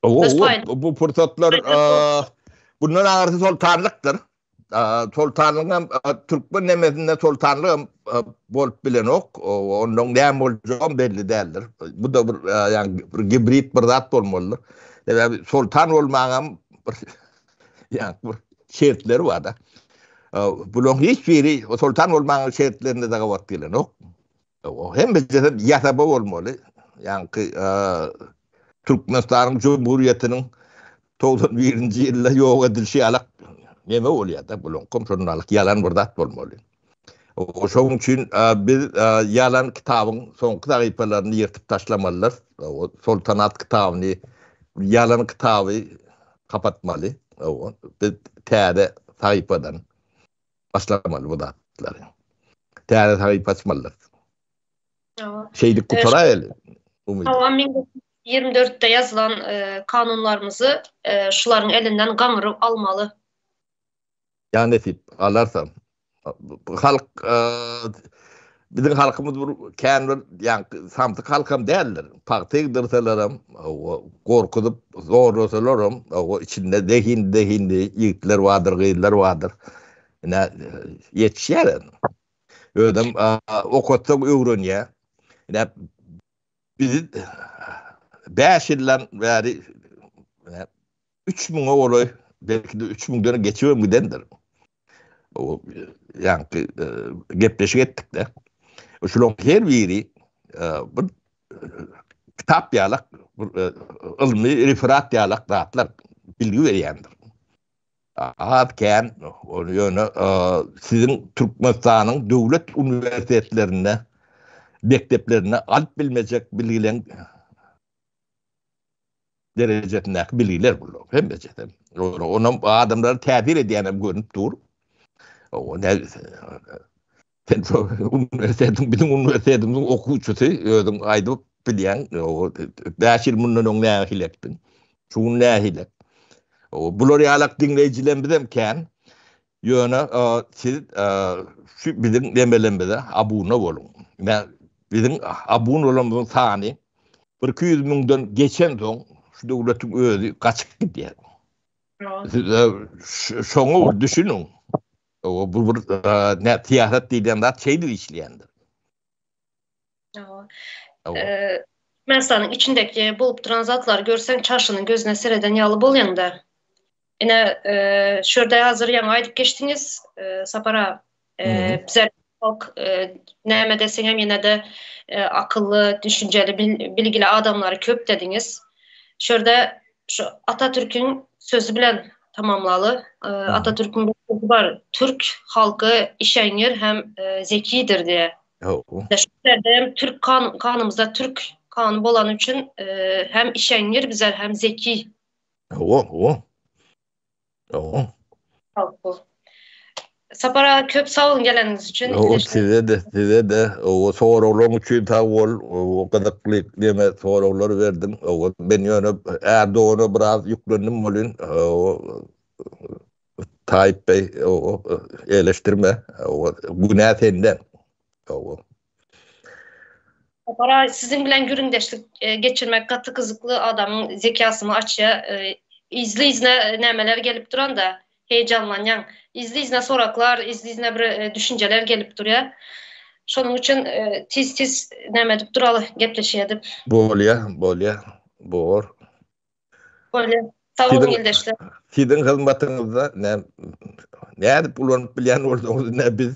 S2: Bu pursatlar bundan aňyrsy soltanlykdyr. Soltanlygam türkmen nemesinde soltanlygam bolup bilenok. Ondan näme boljagam belli däldir. Bu da bir ýagny bir gibrid bir zat bolmalydyr. Sebäbi soltan bolmagam bir ýagny bir şertleri bar-da. Bularyň hiç biri soltan bolmagyň şertlerine-de gabat gelenok. Hemmesi ýasama bolmaly. Ýaňky Türkmenistanyň Jumhuriýetiniň 91-nji ýylda ýok edilişi ýalak neme bolýar-da, bulaňkam şondalyk ýalan bir zat bolmaly. Şonuň üçin biz ýalan kitabyň soňky sahypalaryny ýyrtyp taşlamalydyr. Soltanat kitabyny, ýalan kitaby kapatmaly. Biz täze sahypadan başlamaly bu zatlary. Täze sahypa açmalydyr. Şeýdip gutaraýaly.
S1: Umyt. Hawa, 1924-de ýazylan e, kanunlarymyzy e, şularyň elinden gaňryp almaly.
S2: Ýa nesip alarsa. Halk e, biziň halkymyz bir kän bir ýaňky samsyk halkam däldir. Pagta egdirseleram, gorkuzyp zorlasalaram, içinde zehin zehinli ýigitler bardyr, gyzlar bardyr. Ine ýetişýär. Özem okatsaň öwrenýär. Ine biz 5 ýyldan bäri 3000-e golaý, belki-de 3000-den geçibem gidendir. O ýaňky gepleşik etdik-de. Şularyň her biri bir kitap ýalak, bir ylmy referat ýalak zatlar bilgi berýändir. Az kän, ony ýöne siziň Türkmenistanyň döwlet uniwersitetlerinde, mekdeplerinde alyp bilmejek bilgileň derejesindäki bilgiler bular hemmejesi. Onam adamlara täsir edýänem görnüp dur. Sen şo uniwersitetiň, biziň uniwersitetimiziň okuwçysy, özüň aýdyp bilýäň, 5 ýyl mundan öň nähili etdiň? Şu gün nähili? Bular ýalak diňleýjilerimiz hem kän. Ýöne siz şu biziň nemelerimize abuna boluň. Biziň abuna bolanymyzyň sany 1-200 müňden geçen soň şu döwletiň özi gaçyp gidýär. Siz şoňa düşüniň. O bu bir ne syýasat diýlen zat şeýdip işleýändir.
S1: Hawa. Türkmenistanyň içindeki bolup duran zatlary görseň çaşynyň gözüne sereden ýaly bolýaňda. Ine, şu ýerde hazir ýaňy aýdyp geçdiňiz, Sapar aga. Bize halk näme deseňem ýene-de akylly, düşünjeli, bilgili adamlary köp dediňiz. Şu ýerde şu Atatürküň sözi bilen tamamlaly. Atatürküň bir sözi bar, Türk halky işeňňir hem zekidir diýe. Şu ýerde hem türk kan kanymyzda türk kany bolany üçin hem işeňňir bizler hem zeki.
S2: Hawa, hawa. Hawa.
S1: Halk bu. Sapar aga köp sag boluň geleniňiz üçin.
S2: Hawa, size-de, size-de. Hawa, soraglaryň üçin sag bol. Hawa, gyzykly neme soraglar berdiň. Hawa, men ýöne Ärdogana biraz ýüklendim welin, hawa, Taýyp beý, hawa, eleşdirme. Hawa, günä sende. Hawa.
S1: Sapar aga, siziň bilen gürrüňdeşlik geçirmek gaty gyzykly, adamyň zekasyny açýar. Yzly-yzyna nämeler gelip duranda heýjanlanýaň. Yzly-yzyna soraklar, yzly-yzyna bir düşünjeler gelip durýar. Şonuň üçin tiz-tiz näme edip duraly, gepleşik edip.
S2: Bolýa, bolýa, bor.
S1: Bolýa. Sag boluň ildeşler.
S2: Siziň hyzmatyňyzda nädip ulanyp bilýän bolsaňyz ine biz.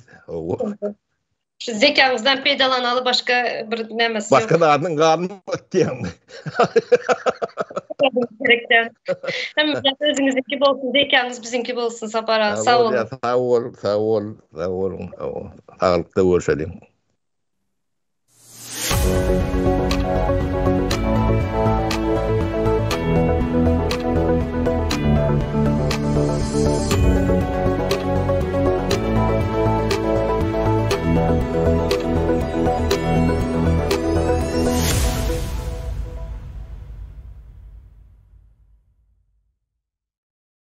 S1: Şu zekaňyzdan peýdalanaly başga bir nämesi ýok.
S2: Başga zadyň galmady diýýäňmi?
S1: Gerek däl. Hemme zat özüňiziňki bolsun, zekaňyz biziňki bolsun Sapar aga. Sag boluň.
S2: Sag bol, sag bol, sag boluň. Saglykda görşeliň.